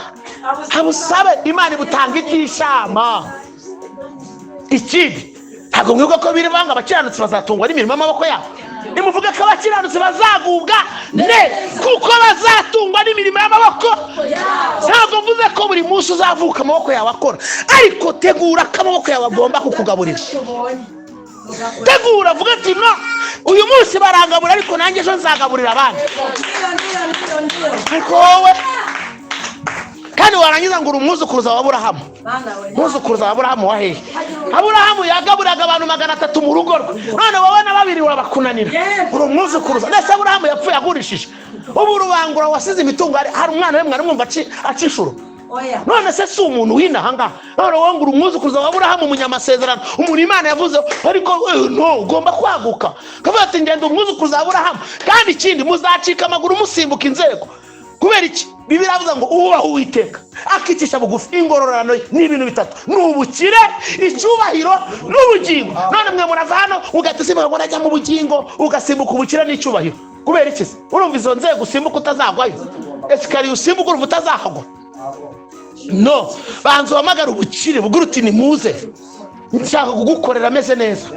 abusabe. Imana ibutanga itishama. Ikindi, ntabwo mwibuka ko biri banga abakiranutsi bazatungwa n'imirimo y'amaboko yabo? Nimuvuge ko abakiranutsi bazagubwa ne kuko bazatungwa n'imirimo y'amaboko. Ntabwo mvuze ko buri munsi uzavuka amaboko yawe akora, ariko tegura ko amaboko yawe agomba kukugaburira. Tegura, vuga ati: "No uyu munsi barangabura, ariko nanjye ejo nzagaburira abandi." Ndiyo, ndiyo, ndiyo, ndiyo. Ariko wowe kandi warangiza ngo uri umwuzukuruza wa Aburahamu. Bana we. Umwuzukuruza wa Aburahamu wa hehe? Aburahamu yagaburiraga abantu 300 mu rugo rwe, none wowe na babiri urabakunanira. Uri umwuzukuruza ndetse Aburahamu yapfuye agurishije ubu rubangura wasize imitungo. Hari umwana we mwari mwumva aca inshuro? Oya. None se si umuntu w'inaha ngaha? None wowe ngo uri umwuzukuruza wa Aburahamu, umunyamasezerano, umuntu Imana yavuze. Ariko no ugomba kwaguka kavuga ati: "Ngenda umwuzukuruza wa Aburahamu." Kandi ikindi, muzacika amaguru musimbuka inzego. Kubera iki? Bibiliya iravuga ngo uwubaha Uwiteka akicisha bugufi, ingororano ye ni ibintu bitatu: ni ubukire, icyubahiro n'ubugingo. None mwe murava hano ugahita usimbuka ngo najya mu bugingo, ugasimbuka ubukire n'icyubahiro. Kubera iki se? Urumva izo nzego usimbuka utazagwayo? Escalier usimbuka urumva utazahagwa? No banza uhamagare ubukire, bugura uti: "Nimuze, nshaka kugukorera ameze neza."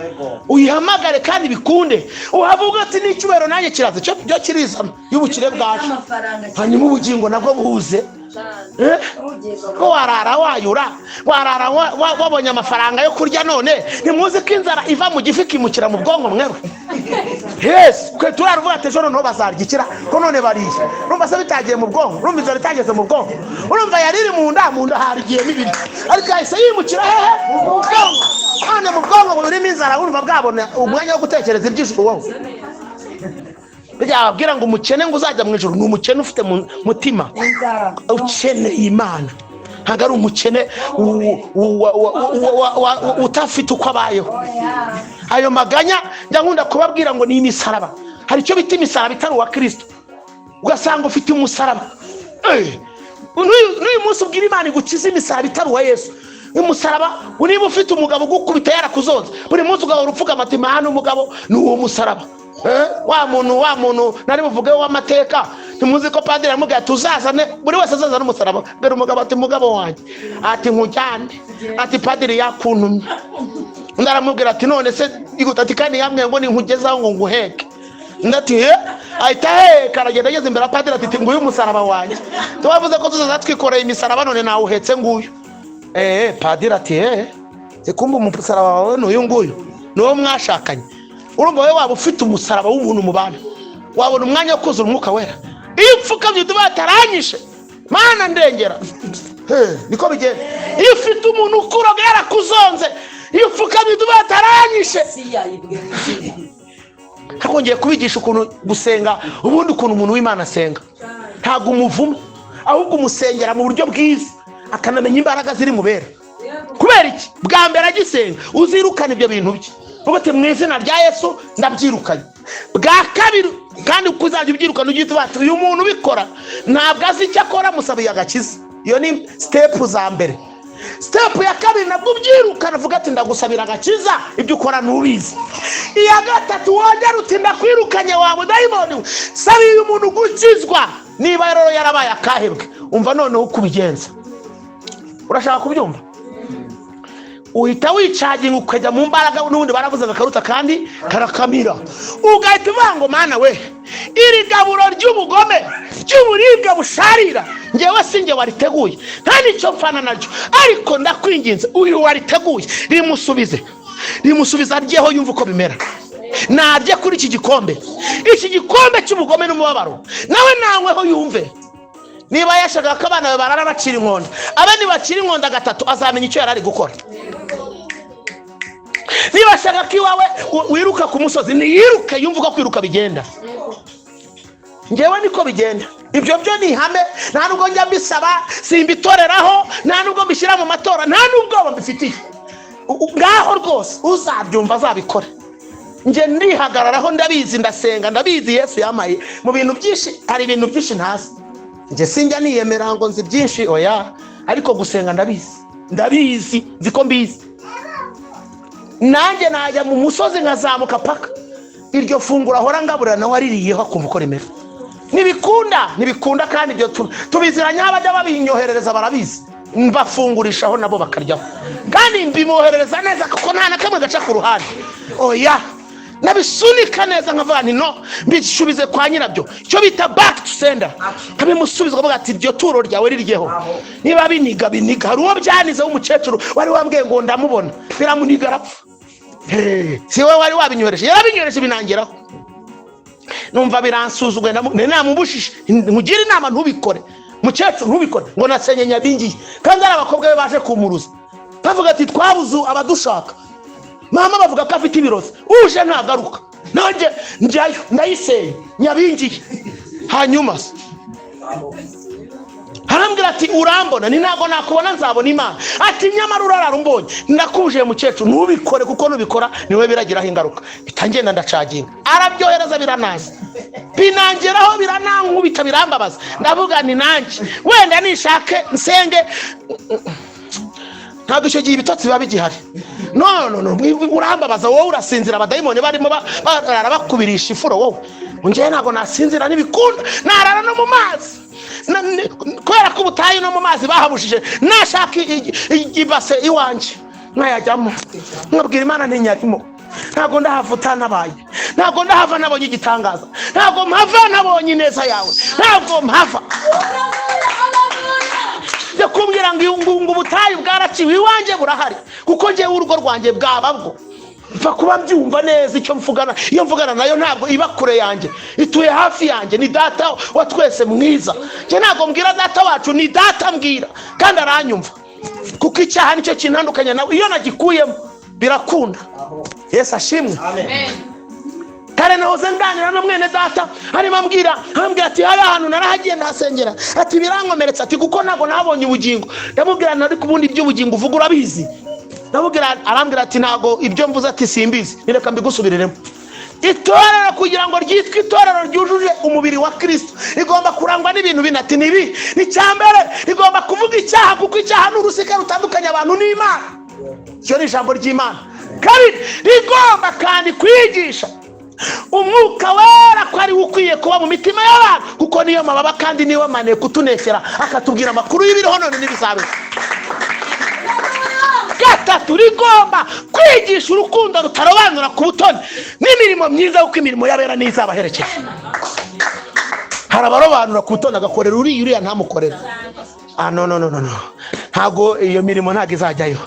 Uyihamagare kandi bikunde. Uhavuga ati: "N'icyubahiro nanjye kiraza." Cyo byo kirizana iyo ubukire bwaje. Amafaranga. Hanyuma ubugingo nabwo buze. Eh? Ubugingo. Ko warara wayura, warara wabonye amafaranga yo kurya, none ntimuzi ko inzara iva mu gifu ikimukira mu bwonko? Mwewe, yes, twe turaruvuga ati: "Ejo noneho bazarya ikira ko none bariye." Urumva se bitagiye mu bwonko? Urumva inzara itageze mu bwonko? Urumva yari iri mu nda, mu nda harigiyemo ibiryo, ariko yahise yimukira hehe? Mu bwonko. None mu bwonko burimo inzara, urumva bwabona umwanya wo gutekereza iby'ijuru? Wowe byababwira ngo umukene ngo uzajya mu ijuru ni umukene ufite mu mutima Inzara. ukeneye Imana, ntabwo ari umukene utafite uko abayeho. Oya. Ayo maganya njya nkunda kubabwira ngo ni imisaraba. Hari icyo bita imisaraba itari uwa Kirisito, ugasanga ufite umusaraba. N'uyu munsi ubwira Imana igukiza imisaraba itari uwa Yesu. Umusaraba, niba ufite umugabo ugukubita yarakuzonze, buri munsi ugahora upfukama ati: "Mana, umugabo ni uwo musaraba." Wa muntu, wa muntu nari buvuge w'amateka, ntimuzi ko padiri yamubwiye ati: "Uzazane, buri wese azazane umusaraba." Mbere umugabo ati: "Mugabo wanjye," ati, "nkujyane," ati, "padiri yakuntumye." Undi aramubwira ati: "None se iguta?" Ati: "Kandi yambwiye ngo ninkugezaho ngo nguheke." Undi ati: "He." Ahita aheka, aragenda, ageze imbere ya padiri ati: "Nguyu umusaraba wanjye, tubavuze ko tuzaza twikoreye imisaraba, none nawuhetse, nguyu." Padiri ati: "Eh." Kumva umusaraba wawe ni uyu nguyu, ni uwo mwashakanye. Urumva wowe waba ufite umusaraba w'umuntu mubana, wabona umwanya wo kuzura Umwuka Wera? Iyo upfukamye tuba bataranyishe, Mana ndengera. Niko bigenda iyo ufite umuntu ukuroga yarakuzonze. Iyo upfukamye tuba bataranyishe. Ariko ngiye kubigisha ukuntu gusenga ubundi, ukuntu umuntu w'Imana asenga. Ntabwo umuvuma, ahubwo umusengera mu buryo bwiza, akanamenya imbaraga ziri mu bera. Kubera iki? Bwa mbere agisenga uzirukana ibyo bintu bye, uvuga uti: "Mu izina rya Yesu ndabyirukanye." Bwa kabiri kandi, uko uzajya ubyirukana ujye uvuga ati: "Uyu muntu ubikora ntabwo azi icyo akora, musabiye agakiza." Iyo ni step za mbere. Step ya kabiri, nabwo ubyirukana uvuga ati: "Ndagusabira agakiza, ibyo ukora ntubizi." Iya gatatu, wongera uti: "Ndakwirukanye wa mudayimoni we, sabiye uyu muntu gukizwa niba rero yarabaye akahebwe." Umva noneho uko ubigenza. Urashaka kubyumva? Uhita wicaginga ukajya mu mbaraga. N'ubundi baravuze ngo akaruta kandi karakamira. Ugahita uvuga ngo: "Mana we, iri gaburo ry'ubugome, ry'uburibwe busharira, ngewe si nge wariteguye, nta n'icyo mfana naryo, ariko ndakwinginze, uyu wariteguye rimusubize, rimusubize, aryeho yumve uko bimera. Narye kuri iki gikombe, iki gikombe cy'ubugome n'umubabaro, nawe nanyweho yumve." Niba yashakaga ko abana be barara bacira inkonda, abe nibacira inkonda gatatu azamenya icyo yari ari gukora. Niba ashaka ko iwawe wiruka ku musozi, niyiruke yumve uko kwiruka bigenda. Ngewe niko bigenda. Ibyo byo ni ihame. Nta nubwo njya mbisaba, simbitoreraho, nta nubwo mbishyira mu matora, nta n'ubwoba mbifitiye. Ngaho rwose uzabyumva azabikore. Njye ndihagararaho, ndabizi, ndasenga, ndabizi. Yesu yamaye mu bintu byinshi. Hari ibintu byinshi ntazi. Njye sinjya niyemera ngo nzi byinshi, oya, ariko gusenga ndabizi, ndabizi, nzi ko mbizi. Nanjye najya mu musozi nkazamuka paka iryo funguro ahora ngaburira nawe aririyeho, akumva uko rimera. Ntibikunda, ntibikunda. Kandi ibyo tubiziranye, abajya babinyoherereza barabizi. Mbafungurishaho nabo bakaryaho, kandi mbimwoherereza neza kuko nta na kamwe gaca ku ruhande, oya. Nabisunika neza nkavuga nti: "No, mbisubize kwa nyirabyo," icyo bita back to sender. Nkabimusubiza, ukavuga ati: "Iryo turo ryawe riryeho." Niba biniga, biniga. Hari uwo byanize w'umukecuru wari wambwiye ngo ndamubona, biramuniga arapfa. Hey, si wowe wari wabinyohereje? Yarabinyohereje binangeraho, numva biransuzuguye. Namubujije: "Nkugire inama, ntubikore mukecuru, ntubikore." Ngo nasenye Nyabingiye, kandi ari abakobwa be baje kumuruza, bavuga ati: "Twabuze abadushaka, mama bavuga ko afite ibirozi, uje ntagaruka." Nanjye njyayo ndayisenya Nyabingiye. Hanyuma se arambwira ati: "Urambona?" Ni ntabwo nakubona, nzabona Imana. Ati: "Nyamara urarara umbonye." Ndakubujije mukecuru, ntubikore, kuko nubikora niwe biragiraho ingaruka. Bitangenda ndacaginga, arabyohereza, biranaza binangeraho, biranankubita, birambabaza. Ndavuga ni nanjye wenda nishake nsenge. Ntabwo icyo gihe ibitotsi biba bigihari. No, no, no, urambabaza wowe, urasinzira abadayimoni barimo barara bakubirisha ifuro. Wowe njyewe ntabwo nasinzira, ntibikunda. Narara no mu mazi. Kubera ko ubutayu no mu mazi bahabushije, nashaka ibase iwanjye nkayajyamo, nkabwira Imana ntinyarimo. Ntabwo ndahava utanabaye, ntabwo ndahava nabonye igitangaza, ntabwo mpava nabonye ineza yawe, ntabwo mpava. Byo kumbwira ngo ubutayu bwaraciwe, iwanjye burahari, kuko njyewe urugo rwanjye bwaba bwo mfa kuba mbyumva neza. Icyo mvugana, iyo mvugana nayo ntabwo iba kure yanjye, ituye hafi yanjye. Ni Data wa twese mwiza. Njye ntabwo mbwira data wacu, ni data mbwira, kandi aranyumva, kuko icyaha nicyo kintandukanya nawe. Iyo nagikuyemo birakunda. Yesu ashimwe. Kare nahoze nganira na mwene data, arimo ambwira ati: "Hari ahantu narahagiye ndahasengera," ati: "Birankomeretsa," ati: "kuko ntabwo nabonye ubugingo." Ndamubwira nari ku bundi iby'ubugingo uvuga urabizi? Ndamubwira, arambwira ati: "Ntabwo ibyo mvuze," ati: "simbizi." Nireka mbigusubiriremo. Itorero kugira ngo ryitwe itorero ryujuje umubiri wa Kirisito, rigomba kurangwa n'ibintu bine. Ati: "Nibi." Icya mbere, rigomba kuvuga icyaha, kuko icyaha ni urusika rutandukanya abantu n'Imana. Iryo ni ijambo ry'Imana. Kabiri, rigomba kandi kwigisha Umwuka Wera ko ari we ukwiye kuba mu mitima y'abantu, kuko niyo mababa kandi niwe maneko kutunekera, akatubwira amakuru y'ibiriho none n'ibizabeho. Gatatu, rigomba kwigisha urukundo rutarobanura ku butoni n'imirimo myiza, kuko imirimo y'abera niyo izabaherekeza. Hari abarobanura ku butoni, agakorera uriya, uriya ntamukorere. Ah, no, no, no, no, no, ntabwo iyo mirimo ntabwo izajyayo.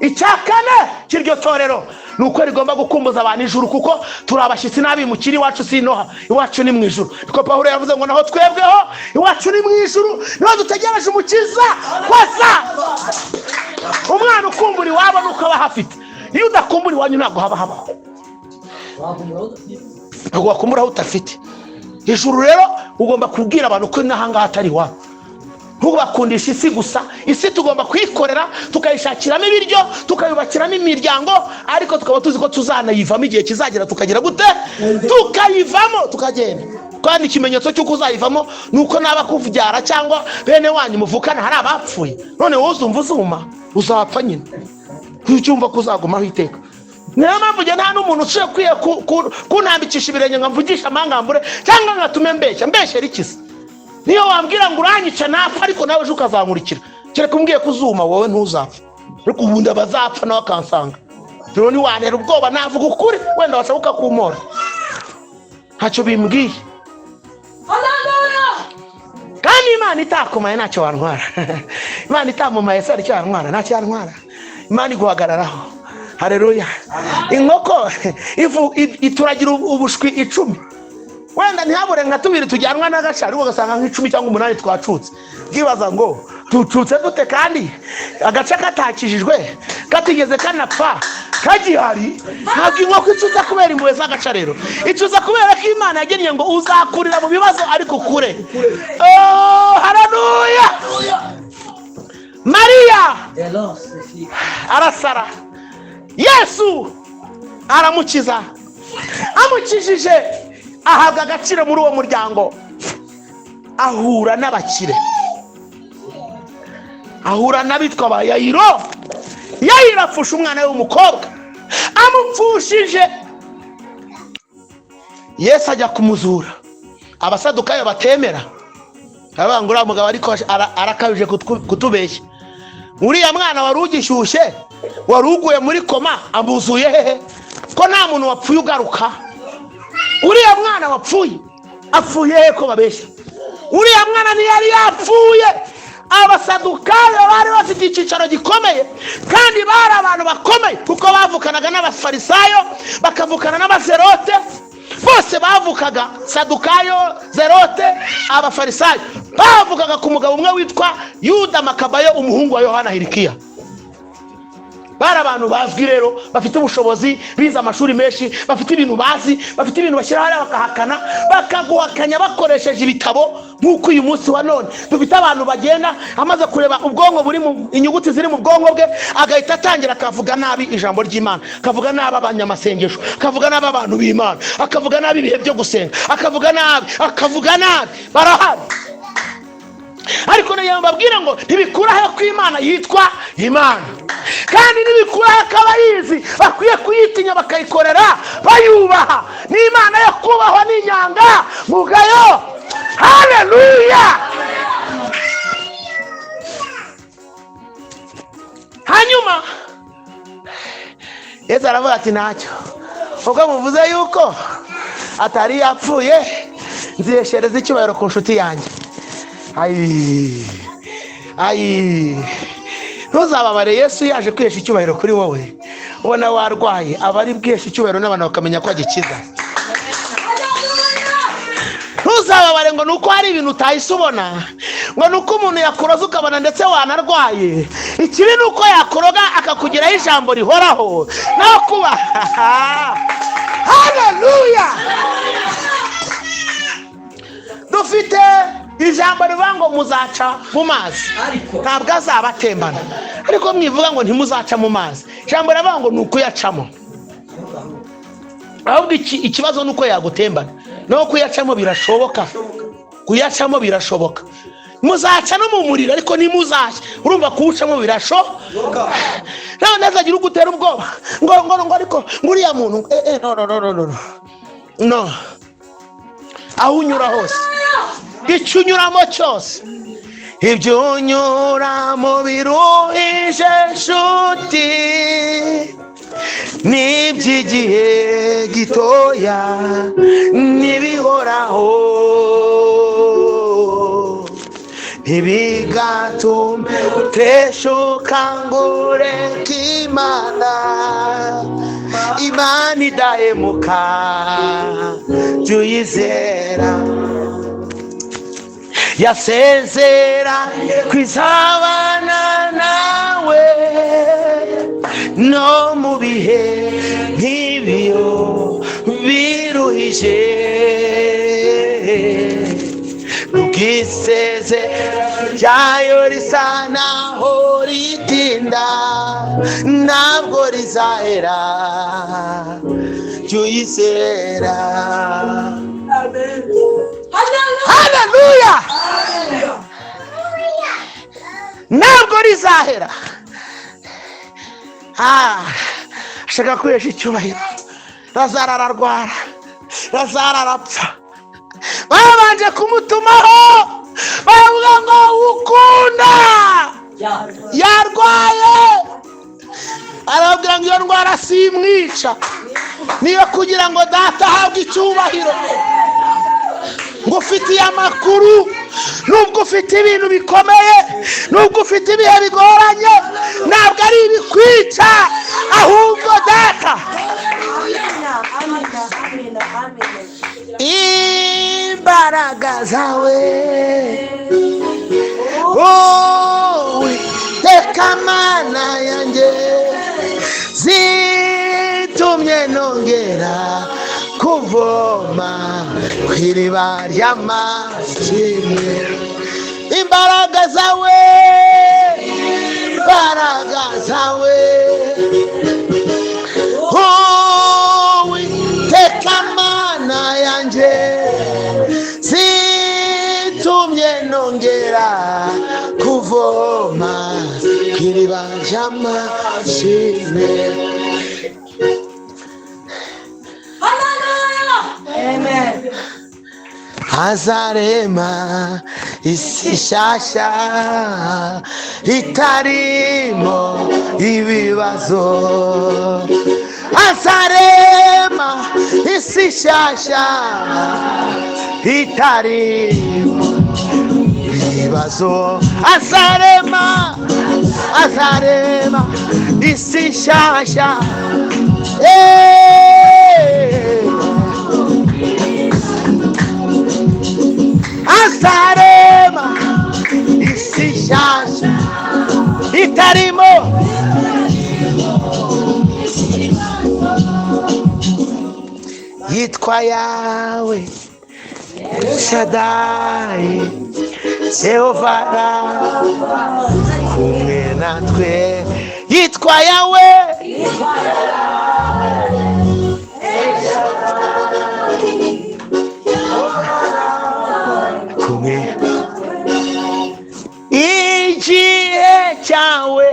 Icya kane cy'iryo torero ni uko rigomba gukumbuza abantu ijuru, kuko turi abashyitsi n'abimukira. Iwacu si inoha, iwacu ni mu ijuru. Niko Pawulo yavuze ngo naho twebweho iwacu ni mu ijuru, niho dutegereje Umukiza ko azaza. Umwana ukumbura iwabo nuko aba ahafite. Iyo udakumbura iwanyu, ntabwo haba habaho, ntabwo wakumbura aho udafite. Ijuru rero, ugomba kubwira abantu ko n'ahangaha atari iwabo. Ntubakundishe isi gusa. Isi tugomba kuyikorera, tukayishakiramo ibiryo, tukayubakiramo imiryango, ariko tukaba tuzi ko tuzanayivamo igihe kizagera. Tukagira gute? Tukayivamo, tukagenda. Kandi ikimenyetso cy'uko uzayivamo ni uko naba kubyara cyangwa bene wanyu muvukana hari abapfuye. None wowe uzumva uzuma, uzapfa nyine, ntucyumva ko uzagumaho iteka. Niyo mpamvu njye nta n'umuntu ukwiye kuntambikisha ibirenge ngo mvugishe amangambure cyangwa ngatume mbeshya. Mbeshyera ikisi? Niyo wambwira ngo uranyica, napfa, ariko nawe ejo ukazankurikira. Kereka umbwiye ko uzuma, wowe ntuzapfa, ariko ubundi abazapfa nawe akansanga. Rero ntiwantera ubwoba, navuga ukuri, wenda washaka ukakumora, ntacyo bimbwiye. Kandi Imana itakumaye ntacyo wantwara. Imana itamumaye se hari icyo yantwara? Ntacyo yantwara. Imana iguhagararaho. Hareruya! Inkoko ituragira ubushwi 10, wenda ntihabure nka tubiri tujyanwa n'agaca, ariko ugasanga nk'10 cyangwa 8 twacutse. Bwibaza ngo tucutse dute kandi agace katakijijwe, katigeze kanapfa, kagihari? Ntabwo inkoko icuza kubera impuhwe z'agaca. Rero icuza kubera ko Imana yagennye ngo uzakurira mu bibazo, ariko ukure. Oh, haleluya! Mariya arasara, Yesu aramukiza. Amukijije, ahabwa agaciro muri uwo muryango, ahura n'abakire, ahura n'abitwa ba Yayiro. Yayiro apfusha umwana we w'umukobwa. Amupfushije, Yesu ajya kumuzura. Abasadukayo batemera baravuga ngo uriya mugabo ariko arakabije kutubeshya. Uriya mwana wari ugishyushye, wari uguye muri koma, amuzuye hehe, ko nta muntu wapfuye ugaruka? Uriya mwana wapfuye apfuye hehe, ko babeshya? Uriya mwana ntiyari yapfuye. Abasadukayo bari bafite icyicaro gikomeye, kandi bari abantu bakomeye, kuko bavukanaga n'Abafarisayo, bakavukana n'Abazerote. Bose bavukaga, Sadukayo, Zerote, Abafarisayo, bavukaga ku mugabo umwe witwa Yuda Makabayo, umuhungu wa Yohana Hirikiya. Bari abantu bazwi rero, bafite ubushobozi, bize amashuri menshi, bafite ibintu bazi, bafite ibintu bashyira hariya bakahakana, bakaguhakanya bakoresheje ibitabo, nk'uko uyu munsi wa none dufite abantu bagenda, amaze kureba ubwonko buri mu inyuguti ziri mu bwonko bwe, agahita atangira akavuga nabi ijambo ry'Imana, akavuga nabi abanyamasengesho, akavuga nabi abantu b'Imana, akavuga nabi ibihe byo gusenga, akavuga nabi, akavuga nabi. Barahari. Ariko niyo mbabwira ngo ntibikuraho ko Imana yitwa Imana, kandi ntibikuraho ko abayizi bakwiye kuyitinya, bakayikorera bayubaha. Ni Imana yo kubahwa n'inyanga mugayo. Haleluya! Hanyuma Yesu aravuga ati: "Ntacyo, ubwo muvuze yuko atari yapfuye, nziheshereza icyubahiro ku nshuti yanjye." Ayi ayi, ntuzababare. Yesu yaje kwihesha icyubahiro kuri wowe. Ubona warwaye, aba ari bwihesha icyubahiro n'abantu bakamenya ko agikiza. Ntuzababare ngo ni uko hari ibintu utahise ubona, ngo ni uko umuntu yakuroza ukabona ndetse wanarwaye. Ikibi ni uko yakuroga akakugiraho ijambo rihoraho, naho kuba. Haleluya! Dufite ijambo rivuga ngo muzaca mu mazi, Ariko ntabwo azabatembana. Ariko mwivuga ngo ntimuzaca mu mazi, ijambo riravuga ngo ni ukuyacamo. Ahubwo ikibazo ni uko yagutembana, naho kuyacamo birashoboka, kuyacamo birashoboka. Muzaca no mu muriro, ariko ntimuzashya. Urumva kuwucamo birashoboka. Nawe ntazagira ugutera ubwoba ngo ariko ngo uriya muntu, no, no, no, no, no, no. Aho unyura hose, icyo unyuramo cyose, ibyo unyuramo biruhije nshuti, n'iby'igihe gitoya, ntibihoraho. Ntibigatume uteshuka ngo ureke Imana. Imana idahemuka, jya uyizera. Yasezera kwizabana nawe no mu bihe nk'ibyo biruhije. Ubwiseze ryayo risa naho ritinda, ntabwo rizahera, jya uyizera. Amen. Haleluya! Ntabwo rizahera. Ah, ashaka kwihesha icyubahiro. Lazaro ararwara, Lazaro arapfa. Babanje kumutumaho, baravuga ngo ukunda yarwaye. Arababwira ngo iyo ndwara simwica, niyo kugira ngo Data ahabwe icyubahiro. Ngo ufitiye amakuru, nubwo ufite ibintu bikomeye, nubwo ufite ibihe bigoranye, ntabwo ari ibikwica, ahubwo Data. Amina, amina, amina, amina. Imbaraga zawe, wowe teka Mana yanjye, zitumye nongera kuvoma ku iriba ry'amashimwe. Imbaraga zawe, imbaraga zawe, wowe teka Mana yanjye, zitumye nongera kuvoma ku iriba ry'amashimwe. Amen. Hazarema isi nshyashya itarimo ibibazo. Hazarema isi nshyashya itarimo ibibazo. Azarema, azarema isi nshyashya. Eh. Azarema isi nshyashya itarimo. Yitwa Yawe Shadayi, Jehova kumwe natwe. Yitwa Yawe. Kumwe igihe cyawe,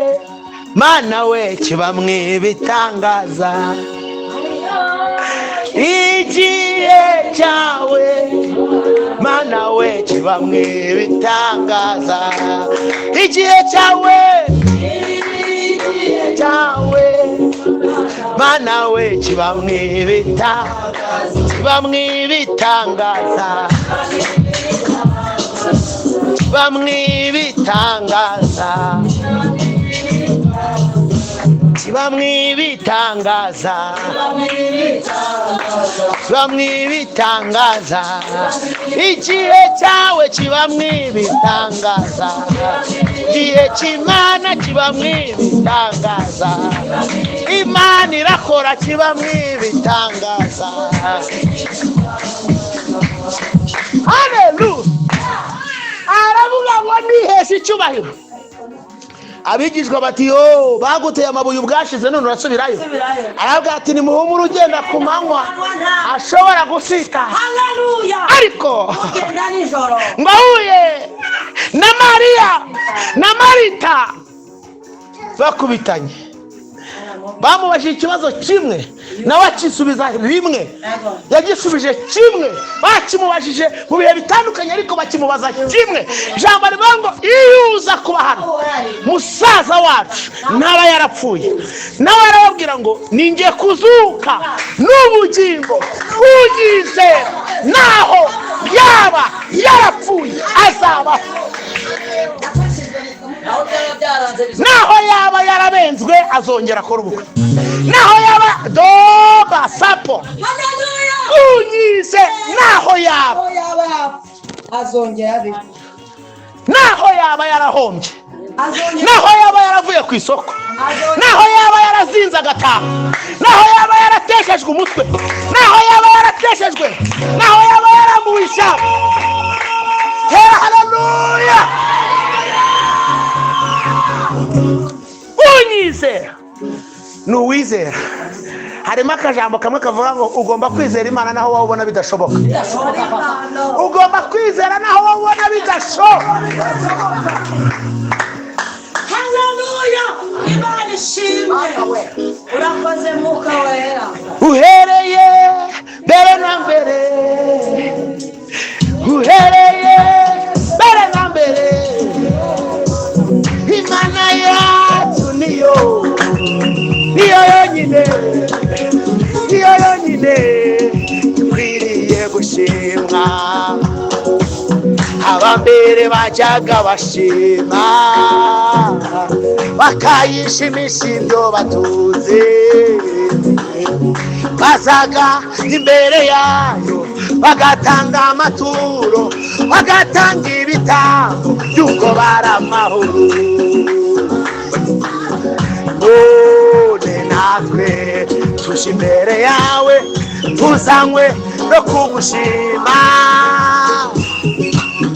Mana we, kibamwe ibitangaza. Igihe cyawe, Mana we, kibamwe ibitangaza. Igihe cyawe, igihe cyawe, Mana we, kibamwe ibitangaza, kibamwe ibitangaza, kibamwe ibitangaza, kibamwe ibitangaza, kibamwe ibitangaza. Igihe cyawe kibamwe ibitangaza. Igihe cy'Imana kibamwe ibitangaza. Imana irakora, kibamwe ibitangaza. Haleluya! Aravuga ngo niheshe icyubahiro. Abigishwa bati: yo baguteye amabuye ubwashize, none urasubirayo? Aravuga ati: nimuhumure, ugenda ku manywa ashobora gusita, Haleluya. ariko Ugenda nijoro. ngo ahuye na Mariya na Marita bakubitanye, bamubajije ikibazo kimwe, nawe akisubiza rimwe. Yagisubije kimwe, bakimubajije mu bihe bitandukanye, ariko bakimubaza kimwe. Ijambo rivuga ngo iyo uza kuba hano, musaza wacu ntaba yarapfuye. Nawe arababwira ngo ningiye kuzuka n'ubugingo, unyizera naho yaba yarapfuye azabaho. Naho yaba yarabenzwe, azongera akora ubukwe. Naho yaba doba sapo unyize, naho yaba Aho yaba azongera abe. Naho yaba yarahombye, Azongera. naho yaba yaravuye ku isoko, Azongera. naho yaba yarazinze agataha, naho yaba yarateshejwe umutwe, naho yaba yarateshejwe, naho yaba yarambuwe ishyamba, tera haleluya! Unyizera ni uwizera. Harimo akajambo kamwe kavuga ngo ugomba kwizera Imana naho waba ubona bidashoboka. Ugomba kwizera naho waba ubona bidashoboka. Haleluya! Imana ishimwe. Urakoze, Mwuka Wera. Uhereye mbere na mbere, uhereye mbere na mbere, Imana yacu niyo yonyine, niyo yonyine ikwiriye gushimwa. Abambere bajyaga bashima, bakayishimisha ibyo batunze, bazaga imbere yayo bagatanga amaturo, bagatanga ibitambo by'uko bari amahoro. None natwe tuje imbere yawe, tuzanywe no kugushima,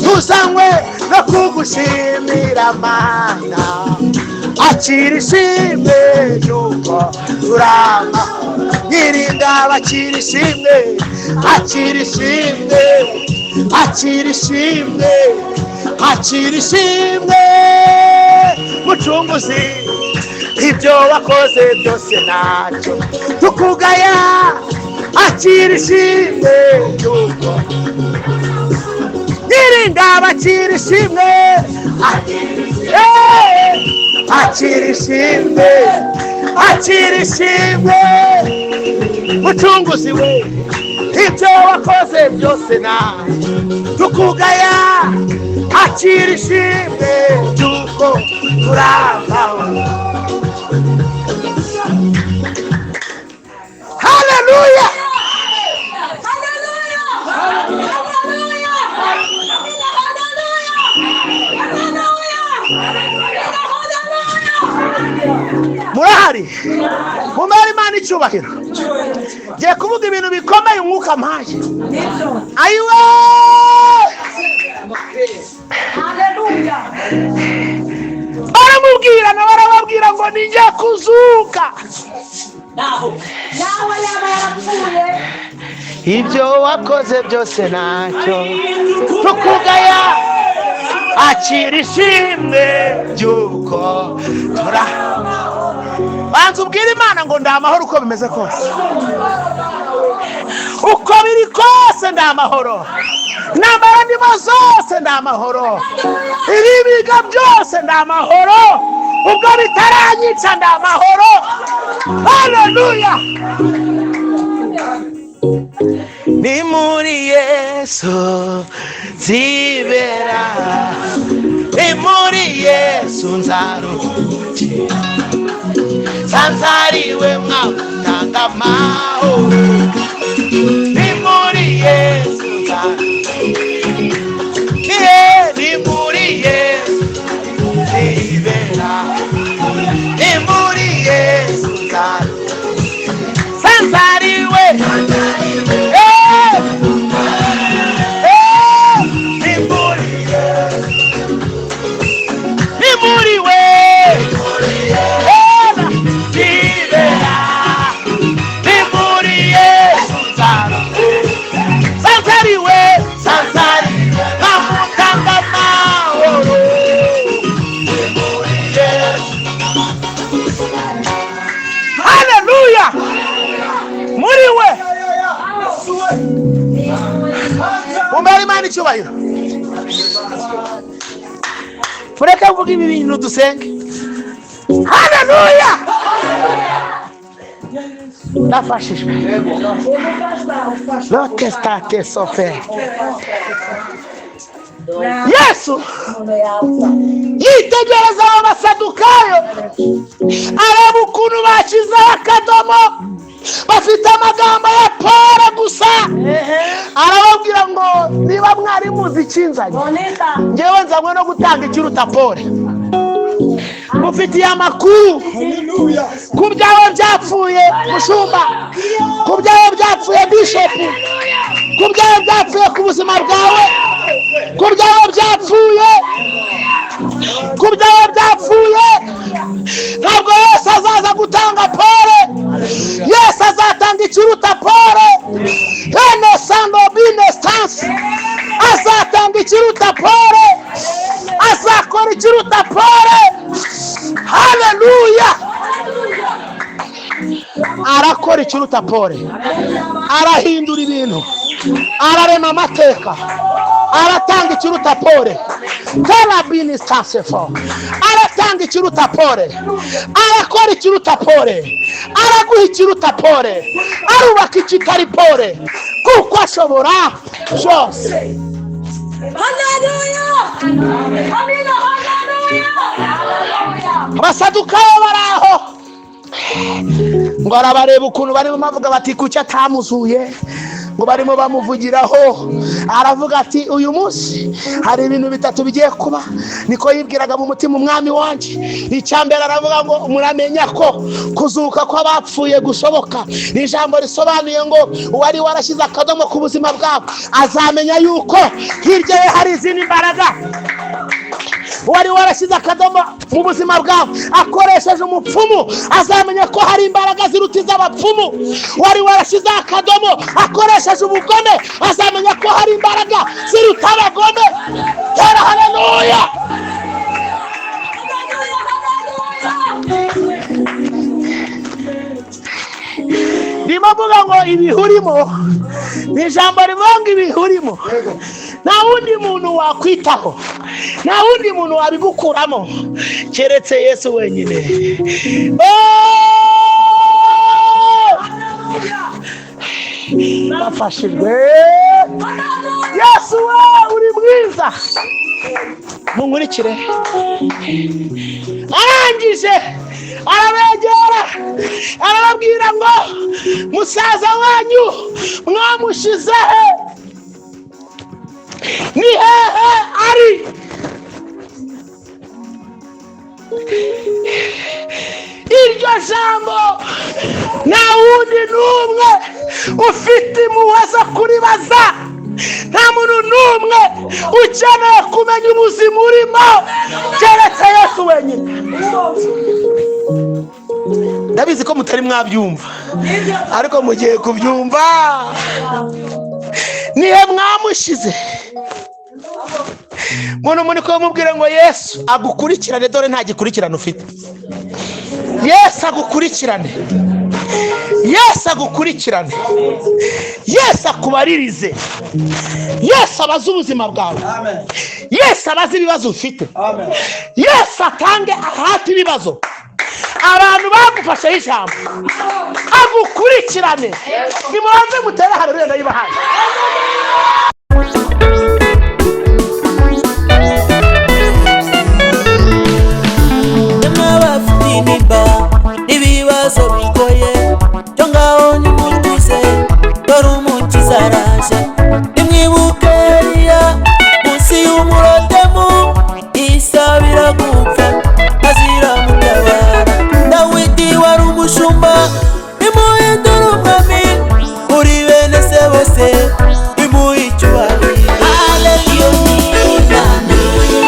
tuzanywe no kugushimira. Mana, akira ishimwe ry'uko turama. Nyirinda, akira ishimwe, akira ishimwe, akira ishimwe, akira ishimwe. Mucunguzi, ibyo wakoze byose ntacyo tukugaya. Akira ishimwe ry'uko nyirinda, bakira ishimwe, akira ishimwe, akira ishimwe. Mucunguzi we, ibyo wakoze byose na tukugaya. Akira ishimwe ry'uko turambawe. Haleluya! Haleluya! Haleluya! Haleluya! Haleluya! Haleluya! Murahari? Mumere Imana icyubahiro. Ngiye kuvuga ibintu bikomeye umwuka mpaye. Nibyo. Ayiwe! Haleluya! Baramubwira, nawe arababwira ngo ninjye kuzuka. Naho yaba yarapfuye. Ibyo wakoze byose ntacyo tukugaya. Akira ishimwe ry'uko tura. Banza ubwire Imana ngo ndi amahoro uko bimeze kose, uko biri kose ndi amahoro. Intambara ndimo zose ndi amahoro, ibibiga byose ndi amahoro, ubwo bitaranyica ndi amahoro. Haleluya! Ni muri Yesu nzibera, ni muri Yesu nzaruhukira, sanzariwe mwakutanga amahoro. Ni muri Yesu nzaruhukira, ni muri Yesu nzibera, ni muri Yesu nzaruhukira, sanzariwe. Eh! Eh! Ni muri Yesu, ni muri we. Era, nzibera, ni muri Yesu nzaruhukira, sanzariwe, sanzariwe nkamutanga amahoro. Ni muri Yesu. Haleluya! Muri we. Mumbere Imana icyubahiro. Mureke mvuga ibi bintu, dusenge. Haleluya! Ndafashijwe. Umufashwa, ufashwa. Lotestate sofe. Yesu yitegereza aba Basadukayo, areba ukuntu bashyizeho akadomo, bafite amagambo ya pole gusa. Arababwira ngo: "Niba mwari muzi ikinzanye, ngewe nzanywe no gutanga ikiruta pole. Mufitiye amakuru ku byawe byapfuye, mushumba, ku byawe byapfuye, bishopu, ku byawe byapfuye, ku buzima bwawe, ku byawe byapfuye, ku byawe byapfuye. Ntabwo Yesu azaza gutanga pole, Yesu azatanga ikiruta pole. Hene sando bine stansi, azatanga ikiruta pole, azakora ikiruta pole. Haleluya! Arakora ikiruta pole, arahindura ibintu, ararema amateka, aratanga ikiruta pole. Karabini stansefo, aratanga ikiruta pole, arakora ikiruta pole, araguha ikiruta pole, arubaka ikitari pole, kuko ashobora byose." Haleluya! Amina, haleluya! Abasadukayo bari aho, ngo arabareba ukuntu barimo bavuga bati: "Kuki atamuzuye?" Ngo barimo bamuvugiraho. Aravuga ati: "Uyu munsi hari ibintu bitatu bigiye kuba." Niko yibwiraga mu mutima umwami wanjye. Icya mbere, aravuga ngo: "Muramenya ko kuzuka kw'abapfuye gushoboka." Ni ijambo risobanuye ngo uwari warashyize akadomo ku buzima bwabo azamenya yuko hirya ye hari izindi mbaraga. Uwari warashyize akadomo mu buzima bwawe akoresheje umupfumu azamenya ko hari imbaraga ziruta iz'abapfumu. Wari warashyizeho akadomo akoresheje ubugome azamenya ko hari imbaraga ziruta abagome. Tera haleluya! Haleluya, haleluya! Ndimo mvuga ngo ibihe urimo, ni ijambo rivuga ngo ibihe urimo, nta wundi muntu wakwitaho, nta wundi muntu wabigukuramo keretse Yesu wenyine. Oh! Bafashijwe. Yesu we, uri mwiza! Munkurikire. Arangije arabegera, arababwira ngo: "Musaza wanyu mwamushize he? Ni hehe ari?" Iryo jambo nta wundi n'umwe ufite impuhwe zo kuribaza, nta muntu n'umwe ukeneye kumenya ubuzima urimo keretse Yesu wenyine. Ndabizi ko mutari mwabyumva, ariko mugiye kubyumva. Nihe mwamushize? Muntu muri kumubwira ngo Yesu agukurikirane, dore nta gikurikirane ufite. Yesu agukurikirane, Yesu agukurikirane, Yesu akubaririze, Yesu abaze ubuzima bwawe, Yesu abaze ibibazo ufite, Yesu atange ahate ibibazo abantu bagufasheho ijambo, agukurikirane. Nimubanze mutere haleluya, ndayibahaye. N'abafite intimba n'ibibazo bigoye cyo ngaho nimutuze, dore Umukiza araje. Nimwibuke Eliya munsi y'umurotemu, isabira gupfa azira mutabara. Dawidi wari umushumba, nimuhindure umwami muri bene se bose, nimuhe icyubahiro. Iyo ni Imana,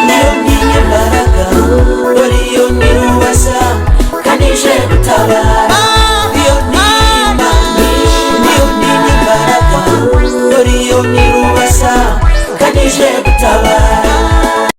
niyo ni imbaraga, dore iyo ni rubasha kandi ije gutabara. Iyo ni Imana, niyo ni imbaraga, dore iyo ni rubasha kandi ije gutabara.